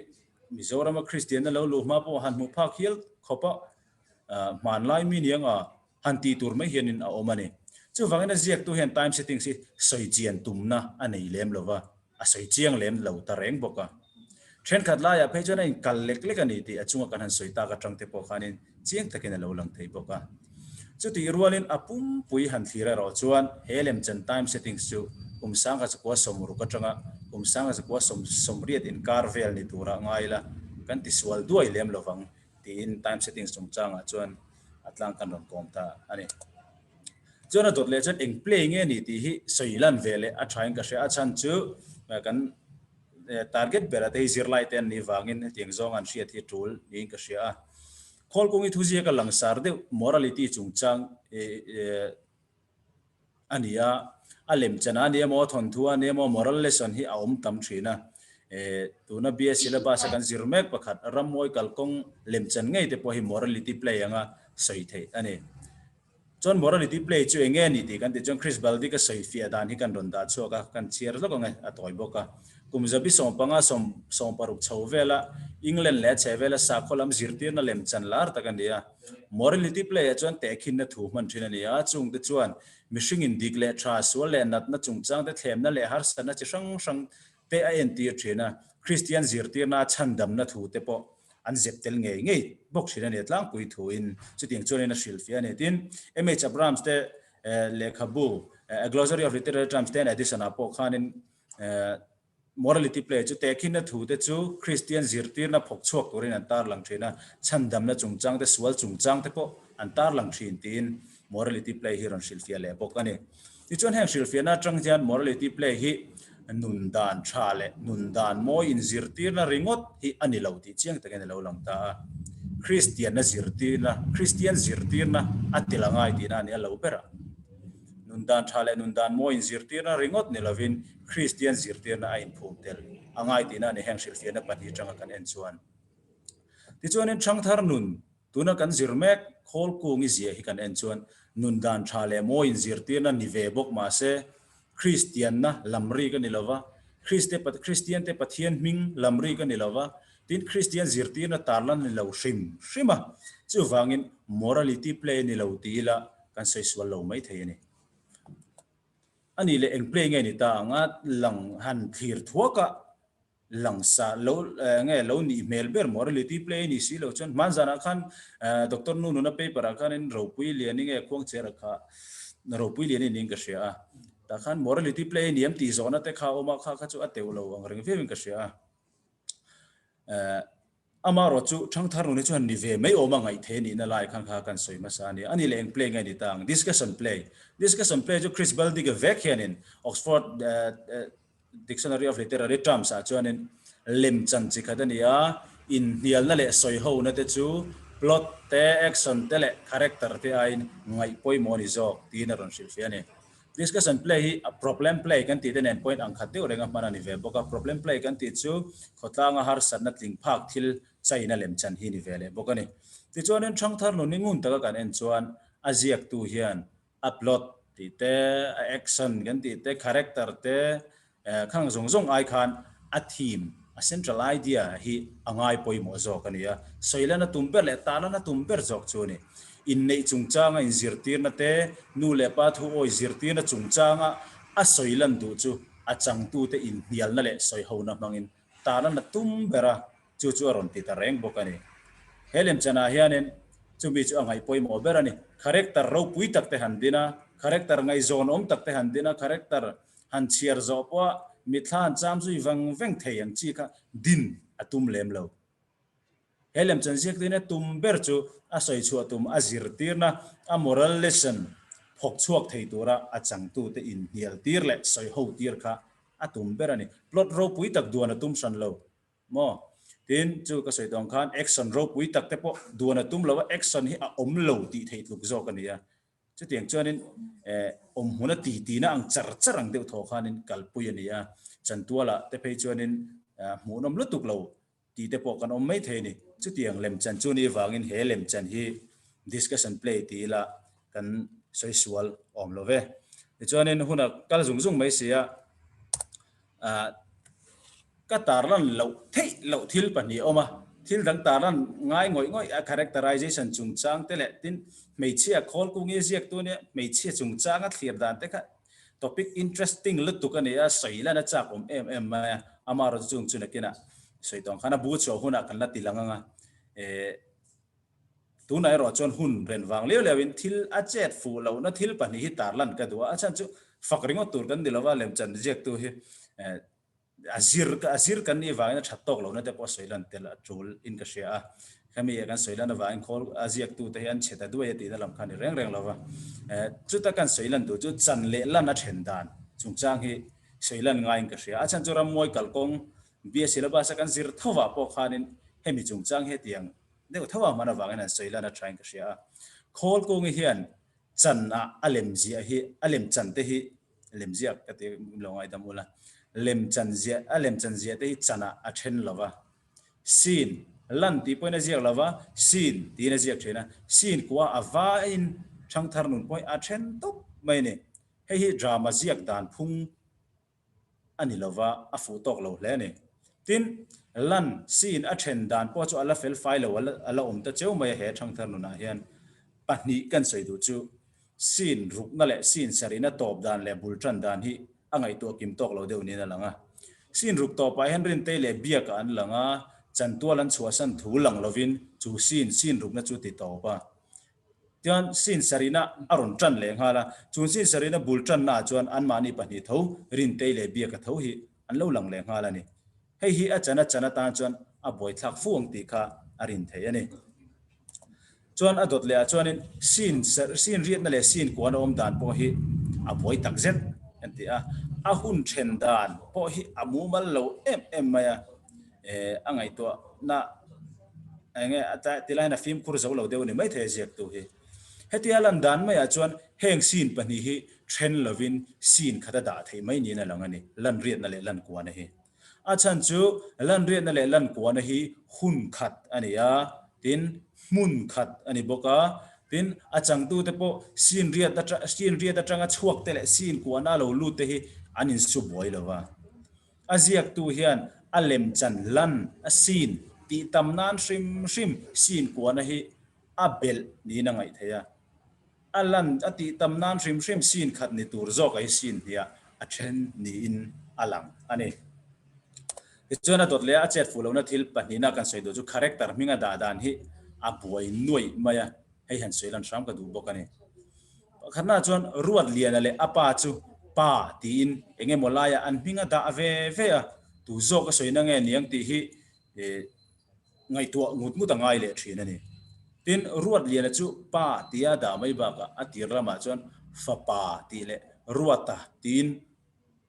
Mizorama Kristianna lo luh hma pawh han hmu phak hial khawp a, hmanlai mi niang a han tih tur mai hianin a awm a ni. Chuvangin a ziaktu hian time settings hi sawi chian tumna a nei lem lo va, a sawi chiang lem lo ta reng bawk a. Thenkhat laiah phei chuan a inkal lek lek a ni tih a chunga kan han sawi tak atang te pawh khanin chiang takin a lo lang thei bawk a. Chutih rualin a pumpui han thlir erawh chuan he lemchan time settings chu kum 1960 atanga kum 1980 inkar vel ni tura ngai la kan tisual duai lem lovang tiin time settings chungchangah chuan a tlang kan rawn kawm ta a ni. Chuan a dawt leh chuan eng play nge ni tih hi sawi lan ve leh a thain ka hria. A chhan chu kan target bera te hi zirlai te an nih vangin hetiang zawng an hriat hi tul niin ka hria a. Khawlkungi thuziaka langsar deuh morality chungchang a ni a, a lemchan a ni emaw, thawnthu a ni emaw, moral lesson hi a awm tam thin a. Tuna BA syllabus a kan zir mek pakhat rammawi kalkawng lemchan ngei te pawh hi morality play anga sawi theih a ni. Chuan morality play chu eng nge ni tih kan tih chuan Chris Baldick a sawi fiah dan hi kan rawn dah chhuak a, kan chhiar hlawk ang e, a tawi bawk a. Kum zabi 15 16 chho vela England leh a chheh vela sakhaw lam zirtirna lemchan lar tak a ni a. Morality play ah chuan tehkhinna thu hman thin a ni a, chungte chuan mihringin dik leh tha, sual leh natna chungchangte thlemna leh harsatna chi hrang hrang te a entir thin a, Kristian zirtirna chhandamna thu te pawh an zep tel ngei ngei bawk thin a ni a, tlangpui thuin chutiang chuanin a hrilhfiah a ni. Tin, MH Abrams te lehkhabu A Glossary of Literary Terms te an edition ah pawh khanin Morality play chu tehkhinna thute chu Kristian zirtirna phawk chhuak turin an tarlang thin a, chhandamna chungchang te, sual chungchang te pawh an tarlang thin tiin morality play hi rawn hrilhfiah leh bawk a ni. Tichuan heng hrilhfiahna atang hian morality play hi nun dan tha leh nun dan mawi inzirtirna ringawt hi a ni lo tih chiang takin a lo lang ta a. Kristianna zirtirna, Kristian zirtirna a tel a ngai tihna a ni a lo ber a. Nun dan tha leh nun dan mawi inzirtirna ringawt ni lovin Kristian zirtirna a inphum tel a ngai tihna a ni heng hrilhfiahna pahnih atanga kan en chuan. Tichuanin Thangthar nun tuna kan zir mek khawl kung i zia hi kan en chuan nun dan tha leh mawi inzirtirna ni ve bawk mahse Kristianna lamrik a ni lova, Kristiante Pathian hming lamrik a ni lova, tin Kristian zirtirna tarlan a ni lo hrim hrim a, chuvangin morality play a ni lo ti ila kan sawi sual lo mai thei a ni. A nih leh eng play nge ni ta ang a, lang han thlir thuak a, lang sa lo nge lo nih hmel ber morality play a nih si lo chuan hman zanah khan Doctor Nu nuna paper ah khanin Ropui Liani nge Khuangchera kha Ropui Liani niin ka hria a, tah khan morality play a ni em tih zawhna te kha a awm a, kha kha chu a teuh lo ang reng viauin ka hria a. Amaherawh chu Thangthar nun hi chuan ni ve mai awm a ngaih thei a nihna lai khan kha kan sawi hmasa a ni. A ni leh eng play nge ni ta ang? Discussion play. Discussion play chu Chris Baldiga vek hianin Oxford Dictionary of Literary Terms ah chuanin lemchan chi khat a ni a, inhnialna leh sawihona te chu plot te, action te leh character te aiin ngaih pawimawh a ni zawk tiin a rawn hrilhfiah a ni. Discussion play hi problem play kan tih te nen point ang khat deuh renga hman a ni ve bawk a. Problem play kan tih chu khawtlanga harsatna tling phak thil chaina lemchan hi ni ve leh bawk a ni. Tichuanin Thangthar nun hi ngun taka kan en chuan a ziaktu hian a plot tih te, a action kan tih te, character te khang zawng zawng ai khan a theme, a central idea hi a ngai pawimawh zawk a ni a. Sawilana tum ber leh tahlana tum ber zawk chu a ni. Inneih chungchanga inzirtirna te, nu leh pa thu awi zirtirna chungchanga a sawi lan duh chu a changtute inhnialna leh sawihona hmangin tahlana tum ber a, Chu chu a rawn ti ta reng bawk a ni. He lemchanah hianin chumi chu a ngaih pawimawh ber a ni. Character ropui tak te han din a, character ngaihzawn awm tak te han din a, character han chhiar zawh pawha mitthla han cham zui veng veng thei ang chi kha din a tum lem lo. He lemchan ziaktuin a tum ber chu a sawi chhuah tum a zirtirna, a moral lesson phawk chhuak thei tura a changtute inhnial tir leh sawi ho tir kha a tum ber a ni. Plot ropui tak duan a tum hran lo. Maw? Tin, chu ka sawi tawng khan action ropui tak te pawh duan a tum lo a, action hi a awm lo tih theih tluk zawk a ni a. Chutiang chuanin eh awm hmun a ti tina ang char char ang deuh thaw khanin kalpui a ni a. Chantuala te phei chuanin hmuhnawm lutuk lo tih te pawh kan awm mai thei a ni. Chutiang lemchan chu ni vangin he lemchan hi discussion play ti ila kan sawi sual awm lo ve. Tichuanin hun a kal zung zung mai si a, ah Ka tarlan loh theih loh thil pahnih a awm a, thil dang tarlan ngai ngawih ngawih a characterization chungchang te leh tin hmeichhia khawl kungi ziaktu nia hmeichhia chungchanga thlir dan te kha topic interesting lutuk a ni a, sawi lan a chak awm em em mai a, amaherawhchu chung chu nakinah sawi tawng khan a bu chhuah hunah kan la ti lang ang a, eh tunah erawh chuan hun ren vang liau liau in thil a chet fuh lohna thil pahnih hi tarlan ka duh a, a chhan chu fak ringawt tur kan ni lova lemchan ziaktu hi eh A zir a zir kan nih vangin a that tawk lohna te pawh sawi lan tel a tul in ka hria a. Hemi kan sawi lan avangin khawl a ziaktute hi an chhe ta duai a tihna lam kha a ni reng reng lo va. Chuta kan sawi lan duh chu chan leh lan a then dan chungchang hi sawi lan ngaiin ka hria. A chhan chu rammawi kalkawng bia syllabus a kan zir thovah pawh khanin hemi chungchang hi hetiang deuh tho a hman avangin an sawi lan a thain ka hria a. Khawl kungi hian chan ah a lem ziah hi a lem chan te hi Lem ziak ka ti lo ngaidam ula. Lem chan ziah a lem chan ziah te hi chan ah a then lo va. Sin, lan tih pawhin a ziak lo va, sin tiin a ziak thin a. Sin kua a vaiin thangthar nun pawhin a then tawp mai a ni. Hei hi drama ziak dan phung a ni lo va, a fuh tawk lo hle a ni. Tin, lan, sin a then dan pawh chu a la fel fai lo a la awm ta cheu mai a he thangthar nunah hian. Pahnih kan sawi duh chu Sin rukna leh sin sarihna tawp dan leh bul tan dan hi a ngaihtuah kim tawk lo deuh niin a lang a. Sin ruk tawpah hian Rintei leh Biaka an lang a, chantual an chhuahsan thu lang lovin chu sin sin rukna chu ti tawp a. Tichuan sin sarihna a rawn tan leh nghal a, chung sin sarihna bul tannaah chuan anmahni pahnih tho Rintei leh Biaka tho hi an lo lang leh nghal a ni. Hei hi a chan a chan atan chuan a buaithlak fu ang tih kha a rin theih a ni. Chuan a dawt leh ah chuanin sin sin riatna leh sin kuan a awm dan pawh hi a buai tak zet an ti a. A hun then dan pawh hi a mumal lo em em mai a, eh a ngaihtuahna eng nge a ti laiin a fimkhur zo lo deuh a ni maithei a ziaktu hi. Hetia lan dan maiah chuan heng sin pahnih hi then lovin sin khat a dah theih mai niin a lang a ni, lan riatna leh lan kuana hi. A chhan chu lan riatna leh lan kuana hi hun khat a ni a, tin hmun khat a ni bawk a, tin a changtute pawh sin riat atang sin riat atanga chhuak te leh sin kuana lo lut te hi an insu buai lo va. A ziaktu hian a lemchan lan a sin tih tam nan hrim hrim sin kuana hi a belh niin a ngaih theih a. A lan a tih tam nan hrim hrim sin khat ni tur zawk a hi sin hniah a then niin a lang a ni. Tichuan a dawt leh a a chet fuh lohna thil pahnihna kan sawi duh chu character hminga dah dan hi a buai nuaih mai a, hei han sawi lan hram ka duh bawk a ni. Pakhatna chuan Ruatliana leh a pa chu pa tiin eng emaw laiah an hminga dah ve ve a, tu zawk a sawina nge niang tih hi. Ngaihtuah ngut ngut a ngai leh thin a ni. Tin, Ruatliana chu pa tia dah mai bakah a tir lamah chuan fapa tih leh Ruata tiin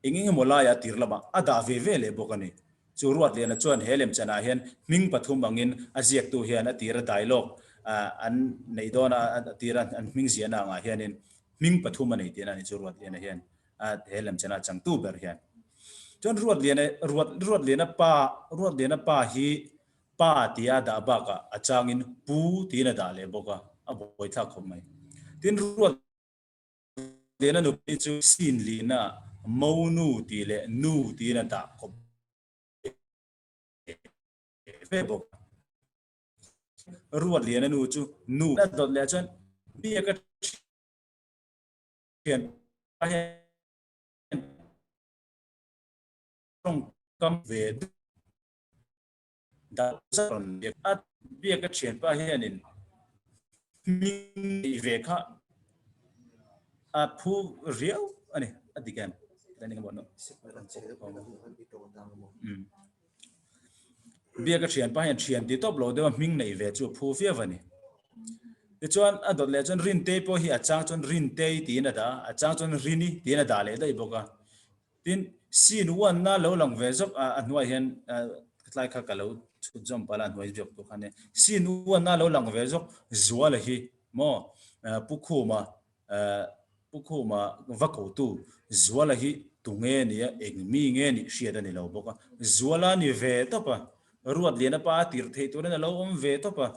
eng eng emaw laia a tir lamah a dah ve ve leh bawk a ni. Chu Ruatliana chuan he lemchanah hian hming pathum angin a ziaktu hian a tira dialogue an neih dawn a, a tira an hming ziahna angah hianin hming pathum a nei tihna a ni chu Ruatliana hian he lemchanah changtu ber hian. Chuan Ruatliana Ruat Ruatliana pa Ruatliana pa hi pa tia a dah bakah a changin pu tiin a dah leh bawk a, a buaithlak khawp mai. Tin Ruatliana nupui chu Sinlina Monu tih leh Nu tiin a dah khawp ve bawk a. Ruatliana nu chu Nu a dawt leh chuan biak a thian pa hian tawngkam ve duh dah zat rawn biak a, biak a thianpa hianin hming neih ve kha a phu riau a ni a dik em? Biak a thianpa hian thian ti tawp lo deuh a hming neih ve chu a phu viau a ni. Tichuan a dawt leh chuan Rintei pawh hi a chang chuan Rintei tiin a dah a, a chang chuan Rini tiin a dah leh daih bawk a. Tin, scene one na lo lang ve zawk a, a hnuai hian tlai kha ka lo chhut zawm palh a, a hnuai zawk tur kha nia. Scene one na lo lang ve zawk Zuala hi maw Pu Khuma Pu Khuma va kotu Zuala hi tunge nia eng mi nge nih hriat a ni lo bawk a. Zuala ni ve tawp a, Ruatliana pa a tirh theih turin a lo awm ve tawp a.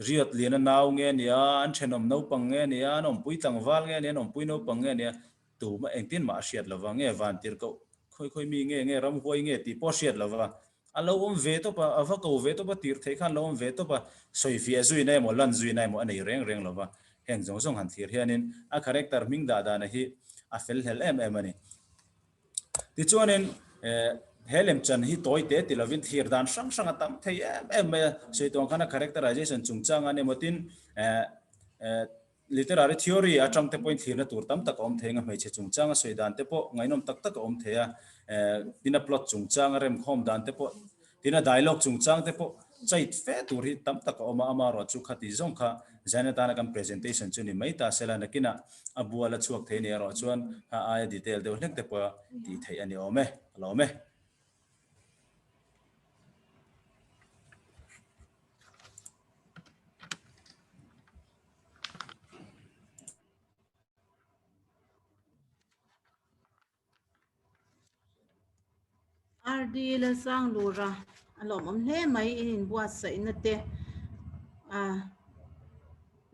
Riatliana nau nge nia, an thenawm naupang nge nia, an awmpui tlangval nge nia, an awmpui naupang nge nia, Tumah engtin mah a hriat lova, nge vantirhkoh khawi khawi mi nge, nge ramhuai nge tih pawh a hriat lova, a lo awm ve tawp a, a va ko ve tawp a, tirh theih khan a lo awm ve tawp a, sawifiah zuina emaw lan zuina emaw a nei reng reng lova, heng zawng zawng han thlir hianin a character hming dah dana hi a fel hlel em em a ni. Tichuanin he lemchan hi tawi te ti lovin thlir dan hrang hrang a tam thei em em mai a, sawi tuang khan a characterization chungchang a ni emaw tin Literary theory atang te pawhin thlirna tur tam tak a awm thei anga hmeichhe chungchanga sawi dan te pawh ngaihnawm tak tak a awm thei a, tin a plot chungchanga remkhawm dan te pawh, tin a dialogue chungchang te pawh chait fe tur hi tam tak a awm a, amaherawh chu khati zawng kha Zain atana kan presentation chu ni mai ta sela nakinah a bual a chhuak thei ni erawh chuan a aia detail deuh hlek te pawh tih theih a ni awm e, ka lawm e. RD Lalsanglura a lawmawm hle mai in inbuatsaihna te a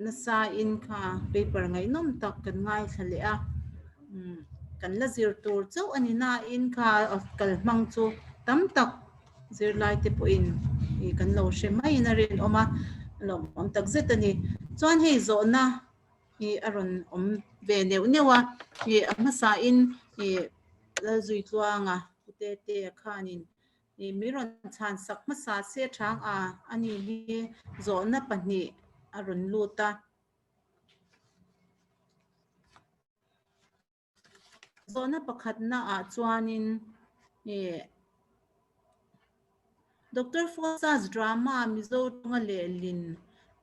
nasa in kha paper ngaihnawm tak kan ngaithla leh a kan la zir tur chauh a ni nain kha kal hmang chu tam tak Zirlai te pawhin ih kan lo hre maiin a rinawm a, a lawmawm tak zet a ni. Chuan hei zawhna hi a rawn awm ve neuh neuh a, ih a hmasain ih Lalzuitluanga Pu Tetea khanin ih mi rawn chhan sak hmasa se chang a, ani hi zawhna pahnih a rawn lut a. Zawhna pakhatna ah chuanin ih Doctor Foster's drama Mizo tawnga lehlin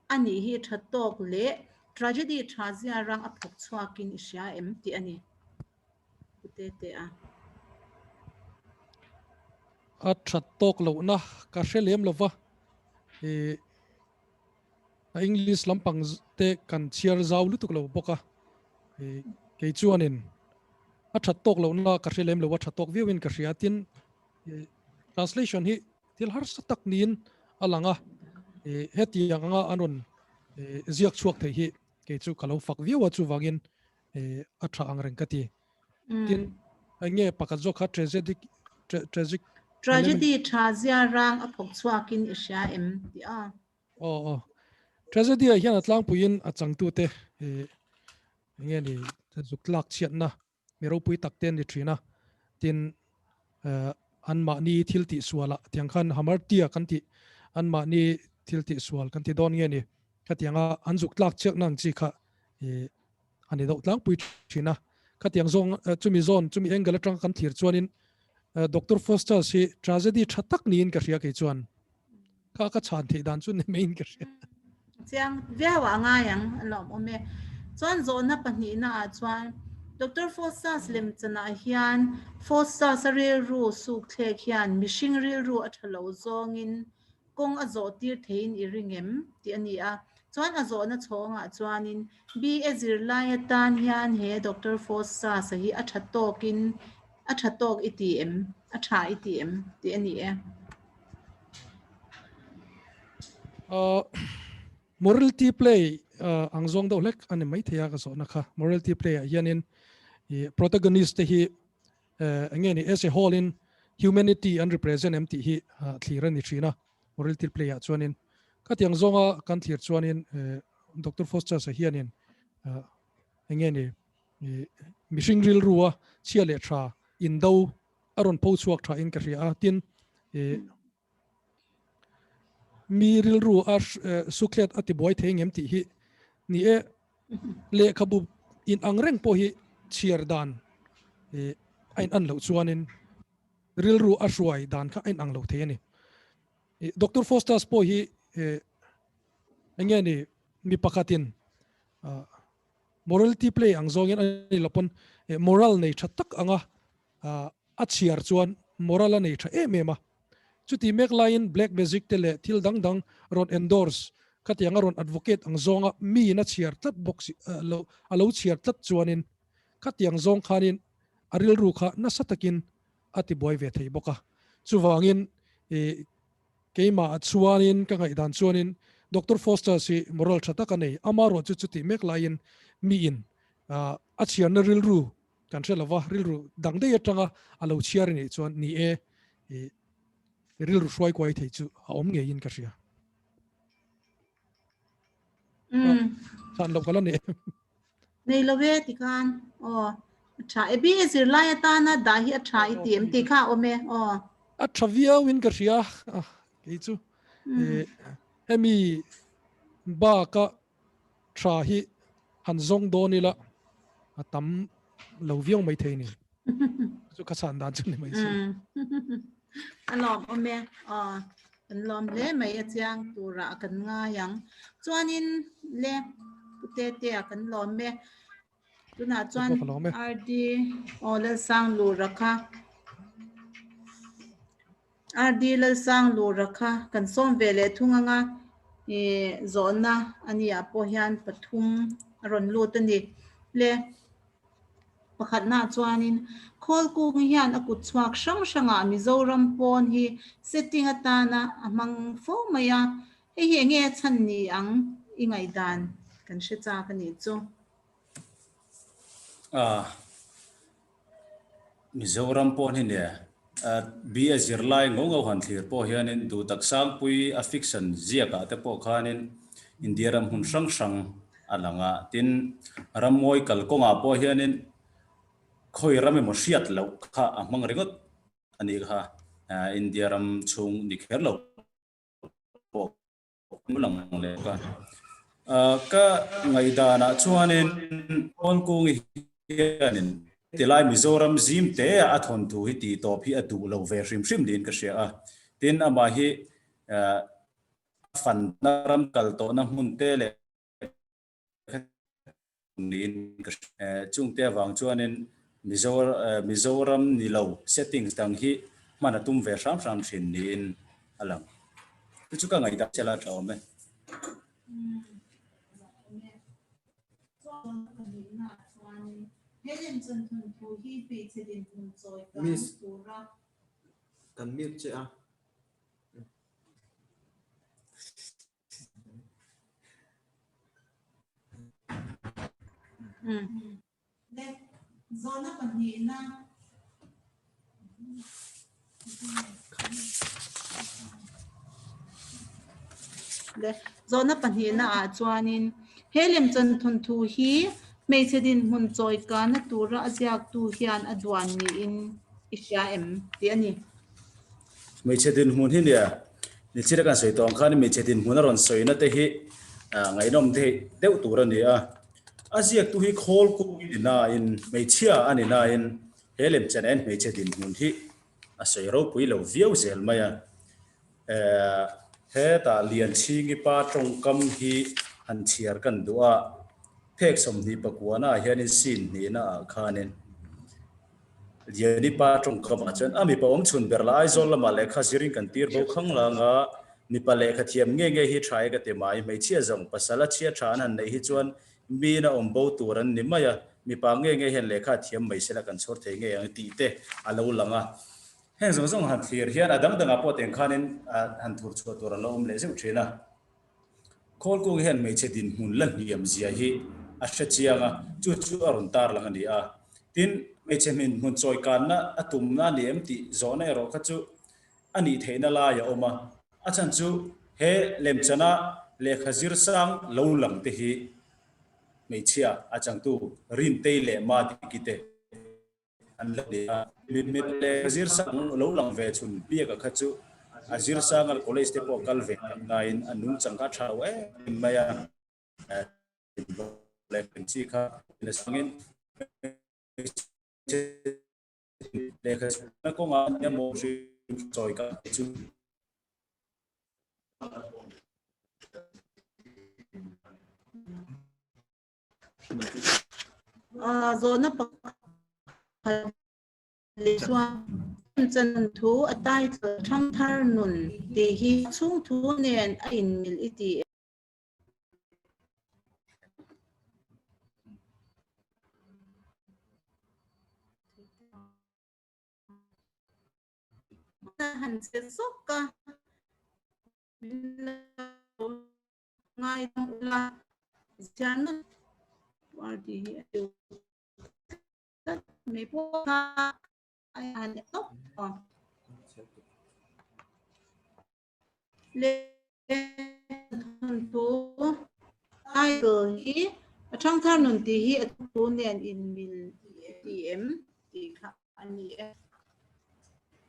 a nih hi tha tawk leh tragedy tha zia rang a phawk chhuakin i hria em tih a ni. Pu Tete a. A that tawk lohna ka hre lem lova ih A English lampang te kan chhiar zau lutuk lo bawk a, kei chuanin a that tawk lohna ka hre lem lo a, tha tawk viauin ka hria. Tin, translation hi thil harsa tak niin a lang a, hetiang anga an rawn ziak chhuak thei hi kei chu ka lo fak viau a, chuvangin a tha ang reng ka ti. Tin, eng nge pakhat zawk kha tragic tragic Tragedy tha zia rang a phawk chhuakin i hria em tih a. Aw aw. Tragedy ah hian a tlangpuiin a changtute ih eng nge ni zuk tlak chhiatna mi ropui tak te an ni thin a. Tin eh anmahni thil tih sualah tiang khan hamartia kan tih anmahni thil tih sual kan ti dawn nge ni khatianga an zuk tlak chhiatna ang chi kha ih a ni deuh tlangpui thin a. Khatiang zawng chumi zawn chumi angle atanga kan thlir chuanin Doctor Foster's hi tragedy tha tak niin ka hria kei chuan. Kha ka chhan theih dan chu ni maiin ka hria. Chiang viau ah a ngai ang a lawmawm e. Chuan zawhna pahnihna ah chuan Doctor Faustus lemchanah hian Faustus a rilru suk thlek hian mihring rilru a tha lo zawngin kawng a zawh tir theiin i ring em tih a ni a. Chuan a zawhna chhawngah chuanin BA zirlai atan hian he Doctor Faustus-a hi a tha tawkin a tha tawk i ti em? A tha i ti em? tih a ni e. Morality play ang zawng deuh hlek a ni maithei a ka zawhna kha. Morality play ah hianin protagonist te hi eng nge ni as a whole in humanity an represent em tih hi thlir a ni thin a. Morality play ah chuanin khatiang zawnga kan thlir chuanin Doctor Faustus-a hianin eng nge ni mihring rilrua chhia leh tha indo a rawn pho chhuak tha in ka hria a, tin mi rilru a sukhlet a tibuai thei ngem tih hi ni e, lehkhabu in ang reng pawh hi chhiar dan a in an loh chuanin rilru a hruai dan kha a in ang lo thei a ni. Doctor Faustus pawh hi eng nge ni mi pakhatin Morality play ang zawngin a ni lo pawn moral nei tha tak anga a chhiar chuan moral a nei tha em em a. Chuti mek laiin black magic te leh thil dang dang rawn endorse khatiang a rawn advocate ang zawnga miin a chhiar tlat bawk si lo a lo chhiar tlat chuanin khatiang zawng khanin a rilru kha nasa takin a tibuai ve thei bawk a. Chuvangin Keimah ah chuanin ka ngaihdan chuanin Doctor Foster hi moral tha tak a nei. Amaherawh chu chutih mek laiin miin a chhiarna rilru kan hre lova, rilru dang daih atanga a lo chhiar a nih chuan ni e, rilru hruai kuai thei chu a awm ngeiin ka hria. Chhan loh ka la nei em? Nei lo e tikhan aw a tha e BA zirlai atana dah hi a tha i ti em tih kha a awm e aw. A tha viau in ka hria kei chu hemi baka tha hi han zawng dawn ila a tam lo viau mai thei ni. Chu ka chhan dan chu ni mai si. A lawm awm e aw kan lawm hle mai a chiang turah kan ngai ang. Chuanin le Pu Tetea kan lawm e. Tunah chuan RD aw Lalsang Lura kha RD Lalsang Lura kha kan sawm ve leh thung anga i zawhna ania pawh hian pathum a rawn lut a ni. Le Pakhatna chuanin Khawlkung hian a kut chhuak hrang hrangah Mizoram pawn hi setting atana a hmang fo mai a, hei hi enge a chhan ni ang i ngaihdan kan hre chak a nih chu. Mizoram pawn hi nia BA zirlai ngo ngo han thlir pawh hianin duhtak sangpui a fiction ziakah te pawh khanin India ram hmun hrang hrang a lang a, tin rammawi kalkawngah pawh hianin khawi ram emaw hriat loh kha a hmang ringawt a nih kha, India ram chhung ni kher lo pawh lang leh bawk a. Ka ngaihdanah chuanin Kawlkungi hianin tilai Mizoram zim te a thawnthu hi tih tawp hi a duh lo ve hrim hrim niin ka hria a, tin amah hi a fanna ram kal tawhna hmun te leh niin ka hria. Chungte avang chuanin Mizoram ni lo settings dang hi hman a tum ve hram hram thin niin a lang. Chu chu ka ngaihdan chiah la a tha awm e. Miss, kan mute che a. Zawhna pahnihna Zawhna pahnihna ah chuanin he lemchan thawnthu hi hmeichhe dinhmun chawikana tura a ziaktu hian a duan niin i hria em tih a ni. Hmeichhe dinhmun hi nia, nichhira kan sawi tawh ang khan hmeichhe dinhmun a rawn sawina te hi ngaihnawm theih deuh tur a ni a. A ziaktu hi khawl kung i ni nain, hmeichhia a ni nain he lemchan en hmeichhe dinhmun hi a sawi ropui lo viau zel mai a. Hetah Lianchhingi pa tawngkam hi han chhiar kan duh a, phek 29 ah hianin scene hnihna ah khanin Liani pa tawngkam ah chuan a mipa awm chhun ber la Aizawl lamah lehkha zirin kan tir bo khang lang a, mipa lehkha thiam nge nge hi tha e ka ti mai, hmeichhia zawng pasal a chhia tha an han neih hi chuan miin a awm bo tur an ni mai a, mipa nge nge hian lehkha a thiam mai sela kan chhawr thei ngei ang tih te a lo lang a. Heng zawng zawng han thlir hian a dang dangah pawh teng khanin han thur chhuah tur a lo awm leh zeuh thin a. Khawlkung hian hmeichhe dinhmun la hniam zia hi a hre chiang a, chu chu a rawn tar lang a ni a. Tin, hmeichhe hminhmun chawikanna a tumna a ni em tih zawhna erawh kha chu a nih theihna lai a awm a. A chhan chu he lemchana lehkha zir sang lo lang te hi hmeichhia a changtu Rintei leh Madiki te an lo ni a. Mit leh zir sang lo lang ve chhun biaka kha chu a zir sanga college te pawh kal ve tak naiin a nungchang kha a tha lo em mai a. Leh chi kha sangin lehkha zirna kawngah emaw chawi ka chu Zawhna pakhat leh chuan chan thu a title Thangthar Nun tih hi chhung thu nen a inmil i ti em? Han che zawk a min lo ngai dang ula ziarna party hi a deuh tlat mai pawh kha a han tawp a. Le thawnthu title hi a thangthar nun tih hi a thu nen inmil ti em tih kha a ni e.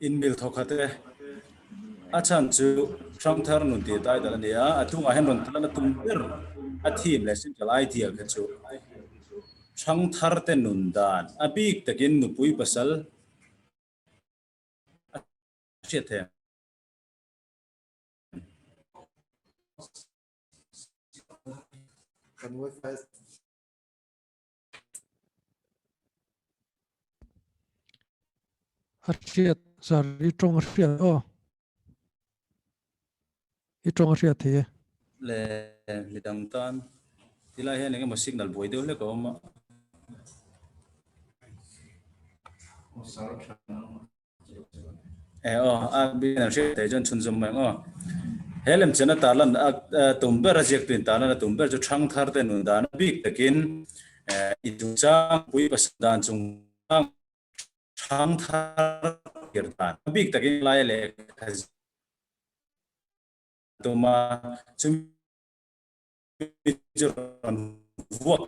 Inmil thawkhat e. A chhan chu Thangthar nun tih title a ni a, a chungah hian rawn tlan a tum ber a theme leh central idea kha chu Thangthar te nun dan a bik takin nupui pasal a hriat thei ang. Kan wifi A hriat zar i tawng a hriat aw. I tawng a hriat thei e. Le midang tan tilai hian engemaw signal buai deuh hlek a awm a. E aw, a bian an hriat thei chuan chhunzawm mai ang aw. He lemchen a tarlan a tum ber a ziaktu in tarlan a tum ber chu thangthar te nun dan a bik takin i chungchang pui pasal dan chungchang thangthar tir dan a bik takin lai lehkha tum a chumi chu rawn vuak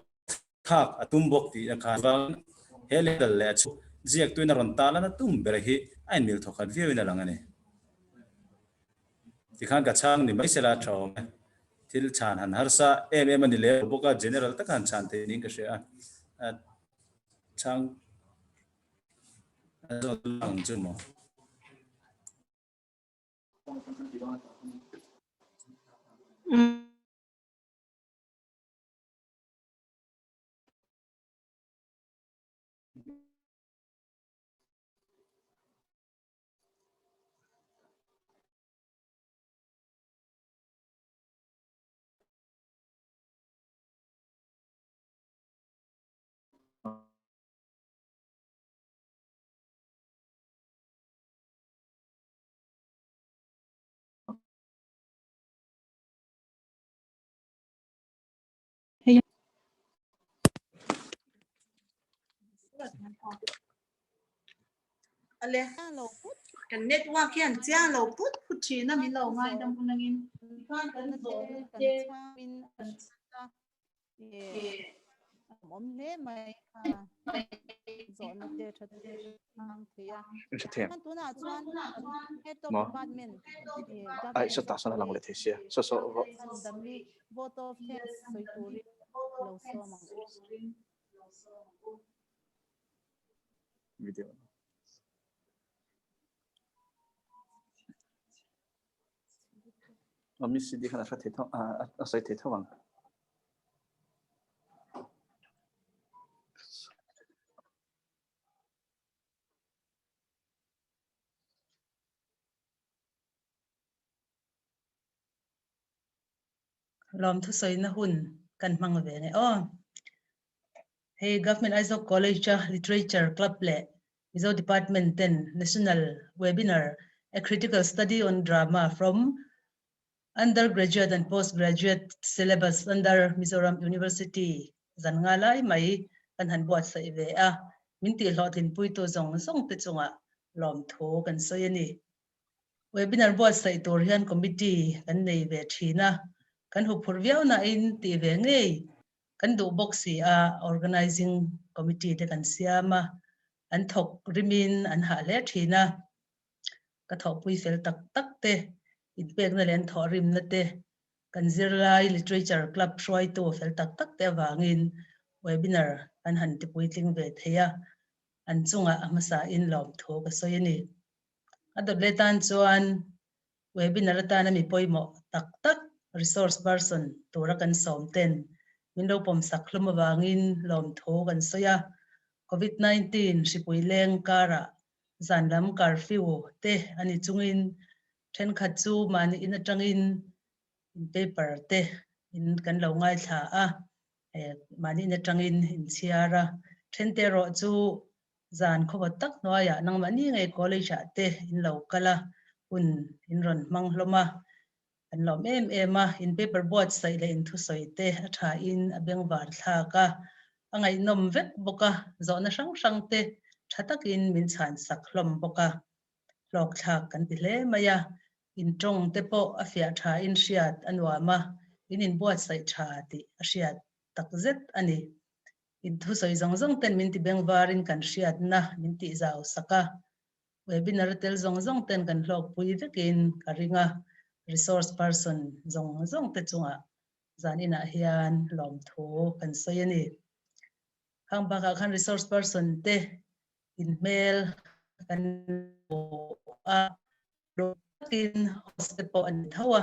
thlak a tum bawk tih a khan vangin he level leh a chhuk ziaktuin a rawn tarlan a tum ber hi a inmil thawkhat viauin a lang a ni. Tikhan ka chhang ni mai sela a tha awm e. Thil chhan han harsa em em a ni leh bawk a, general taka han chhan theih niin ka hria a. Chhang a zawt ang chu maw? Ale kan network hian chiang lo put put thin a min lo ngai dam unangin khan kan zawh te awm hle mai kha zawhna te tha hmang thei a. In hre thei em? Tunah chuan head of Maw? department Ai sa ta san a lang leh thei sia. So so rawh. Chhandami vote of thanks sawi turin lo sawm ang u. Video. Miss CD khan a hre thei tho a sawi thei tho ang. Lawm thusawina hun kan hmang ve nge aw. Hei Government Aizawl College a Literature Club leh Mizo Department ten National Webinar A Critical Study on Drama from Undergraduate and Postgraduate Syllabus under Mizoram University zan nga lai mai kan han buatsaih ve a, min tihhlawhtlinpuitu zawng zawng te chungah lawmthu kan sawi a ni. Webinar buatsaih tur hian committee kan nei ve thin a, kan huphurh viau nain tih ve ngei kan duh bawk si a, organizing committee te kan siam a, an thawk rimin an hah hle thin a, ka thawhpui fel tak tak te, inpekna leh an thawhrimna te, kan zirlai literature club hruaitu fel tak tak te avangin webinar kan han tipuitling ve thei a, an chungah a hmasain lawmthu ka sawi a ni. A dawt leh tan chuan webinar atana mi pawimawh tak tak resource person tura kan sawm ten min lo pawmsak hlum avangin lawmthu kan sawi a. Covid 19 hripui leng karah zan lam curfew te a ni chungin thenkhat chu mahni in atangin in paper te in kan lo ngaithla a, mahni in atangin in chhiar a. Thente erawh chu Zan khawva tak hnuaiah nangmahni ngei college ah te in lo kal a, hun in rawn hmang hlawm a, kan lawm em em a, in paper buatsaih leh in thusawi te a tha in a bengvar thlak a, a ngaihnawm vek bawk a, zawhna hrang hrang te tha takin min chhan sak hlawm bawk a, hlawk thlak kan ti hle mai a, in tawng te pawh a fiah tha in hriat a nuam a, in inbuatsaih tha tih a hriat tak zet a ni. In thusawi zawng zawng ten min ti bengvarin kan hriatna min tih zau sak a, webinar a tel zawng zawng ten kan hlawkpui vekin ka ring a, resource person zawng zawng te chungah zan inah hian lawmthu kan sawi a ni. Khang bakah khan resource person te inhmel kan hmu a, ruk takin host te pawh an ni tho a,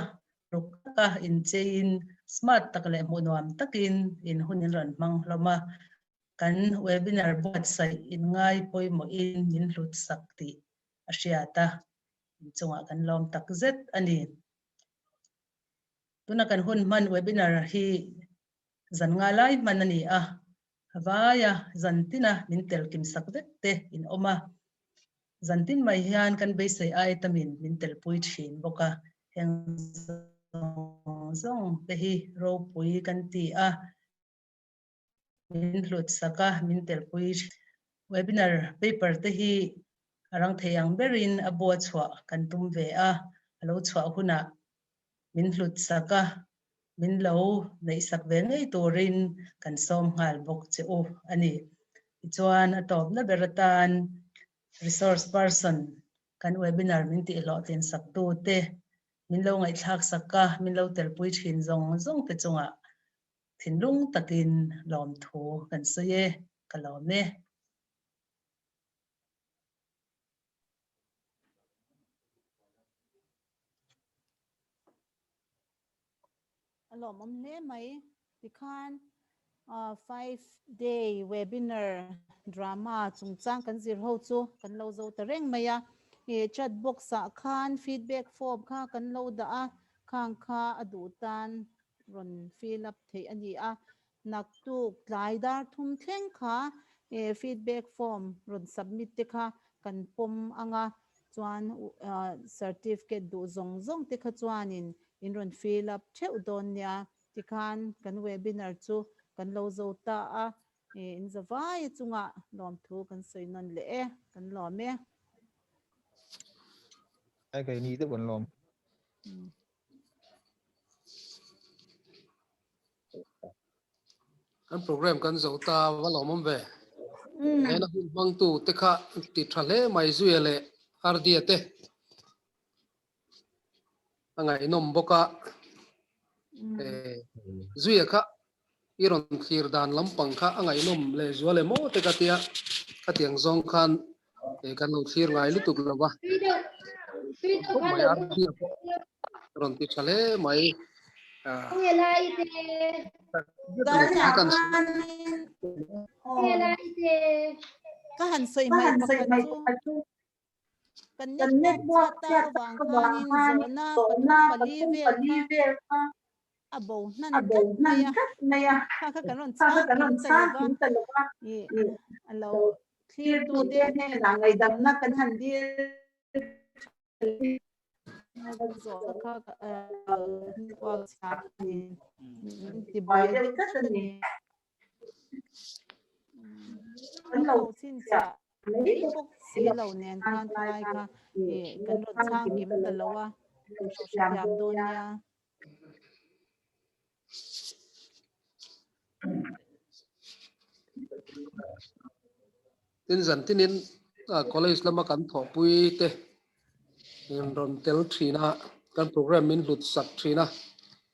ruk taka incheiin smart tak leh hmuh nuam takin in hun in rawn hmang hlawm a, kan webinar buatsaih in ngai pawimawhin min hlut sak tih a hriat a, inchungah kan lawm tak zet a ni. Tuna kan hun hman webinar hi zan nga lai hman a ni a, Vaia zantina min tel kim sak vek te in awm a, zantin mai hian kan beisei ai tamin min telpui thin bawk a, heng zawng zawng te hi ropui kan ti a, min hlut sak a, min telpui thin. Webinar paper te hi a rang thei ang berin a bua chhuah kan tum ve a, a lo chhuah hunah min hlut sak a, min lo neihsak ve ngei turin kan sawm nghal bawk che u a ni. Tichuan a tawpna ber atan resource person kan webinar min tihhlawhtlin sak tu te, min lo ngaihthlak sak a, min lo telpui thin zawng zawng te chungah thinlung takin lawmthu kan sawi e, ka lawm e. A lawmawm hle mai. Tikhan 5 day webinar drama chungchang kan zir ho chu kan lo zo ta reng mai a. Chat box ah khan feedback form kha kan lo dah a, khang kha a duh tan rawn fill up theih a ni a. Naktuk tlai dar thum thleng kha feedback form rawn submit te kha kan pawm ang a, chuan certificate duh zawng zawng te kha chuanin in rawn fill up theuh dawn nia. Tikhan kan webinar chu kan lo zo ta a, in zavai chungah lawmthu kan sawi nawn leh e, kan lawm e. Ai kai ni deuh kan lawm. Kan program kan zo ta va lawmawm ve. Hena hun hmangtu te kha ti tha hle mai Zuia leh Ardia te. A ngaihnawm bawk a. Zuia kha i rawn thlir dan lampang kha a ngaihnawm leh zual em aw te ka tia khatiang zawng khan kan lo thlir ngai lutuk lo va. Khawp mai Ardia pawh. Rawn ti tha hle mai. Ka han sawi mai pakhat chu kan network chhiat ta avang khanin zawhna pathum pali vel kha a bo hnan tlat mai a, kha kha kan rawn chhang kim ta lo va, a lo thlirtute hnenah ngaihdamna kan han dil lo nen khan khalai kha kan rawn chhang kim ta lo a, kan lo hrethiam dawn nia. Tin zan tinin college lama kan thawhpui te in rawn tel thin a, kan program min hlut sak thin a,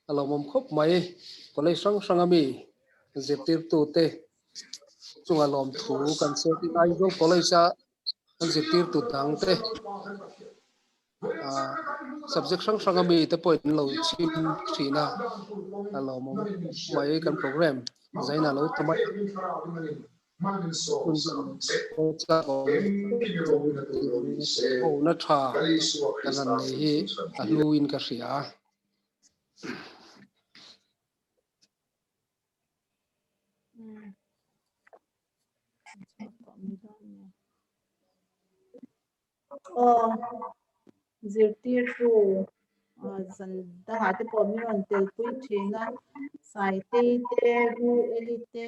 a lawmawm khawp mai. College hrang hranga mi zirtirtu te chunga lawmthu kan sawi tin Aizawl College a kan zirtirtu dang te subject hrang hranga mi te pawhin an lo chhim thin a, a lawmawm mai kan program zaina lo ta mai a. Hona tha kan han nei hi a hluin ka hria. Aw, zirtirtu zan dangah te pawh min rawn telpui thin a, Saitei te, Ru Eli te,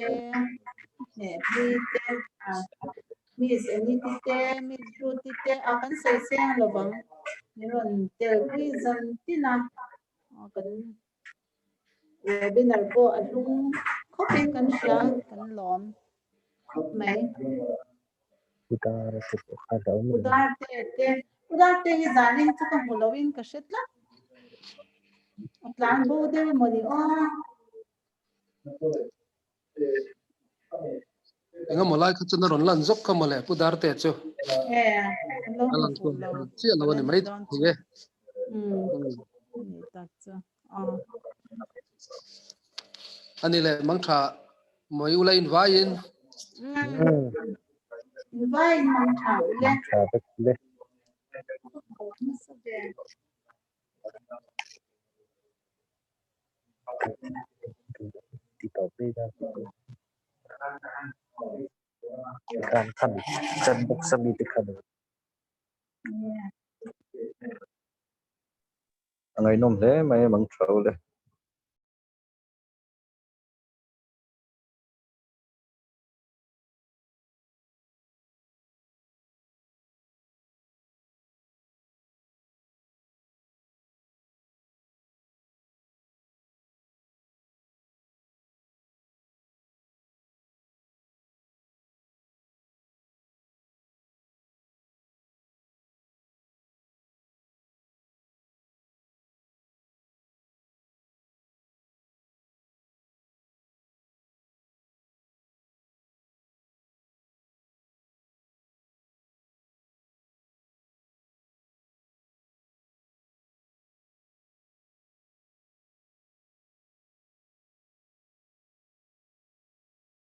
Hnehpui te, Miss Eniti te, Miss Ruth-i te a kan sawi seng lovang min rawn telpui zan tin a, kan webinar pawh a hlung khawpin kan hria kan lawm khawp mai. Pudar te pawh kha a awm reng. Pudar te te Pudar te hi zanin chu ka hmu loin ka hre tlat. A tlan bo deuh emaw ni aw. Engemaw lai kha chuan a rawn lan zawk kha mawle Pudar te chu. E, an lo A lan hmu chuan lo. chiah lo a ni mai thei e. Ani tak chu. Aw. Ani le mangtha Mawi ula invaiin. Invaiin mangtha ule. Mangtha vek ule. Ti tawp daih a. Khan khan chat box a mi te khan. A ngaihnawm hle mai mangtha ule.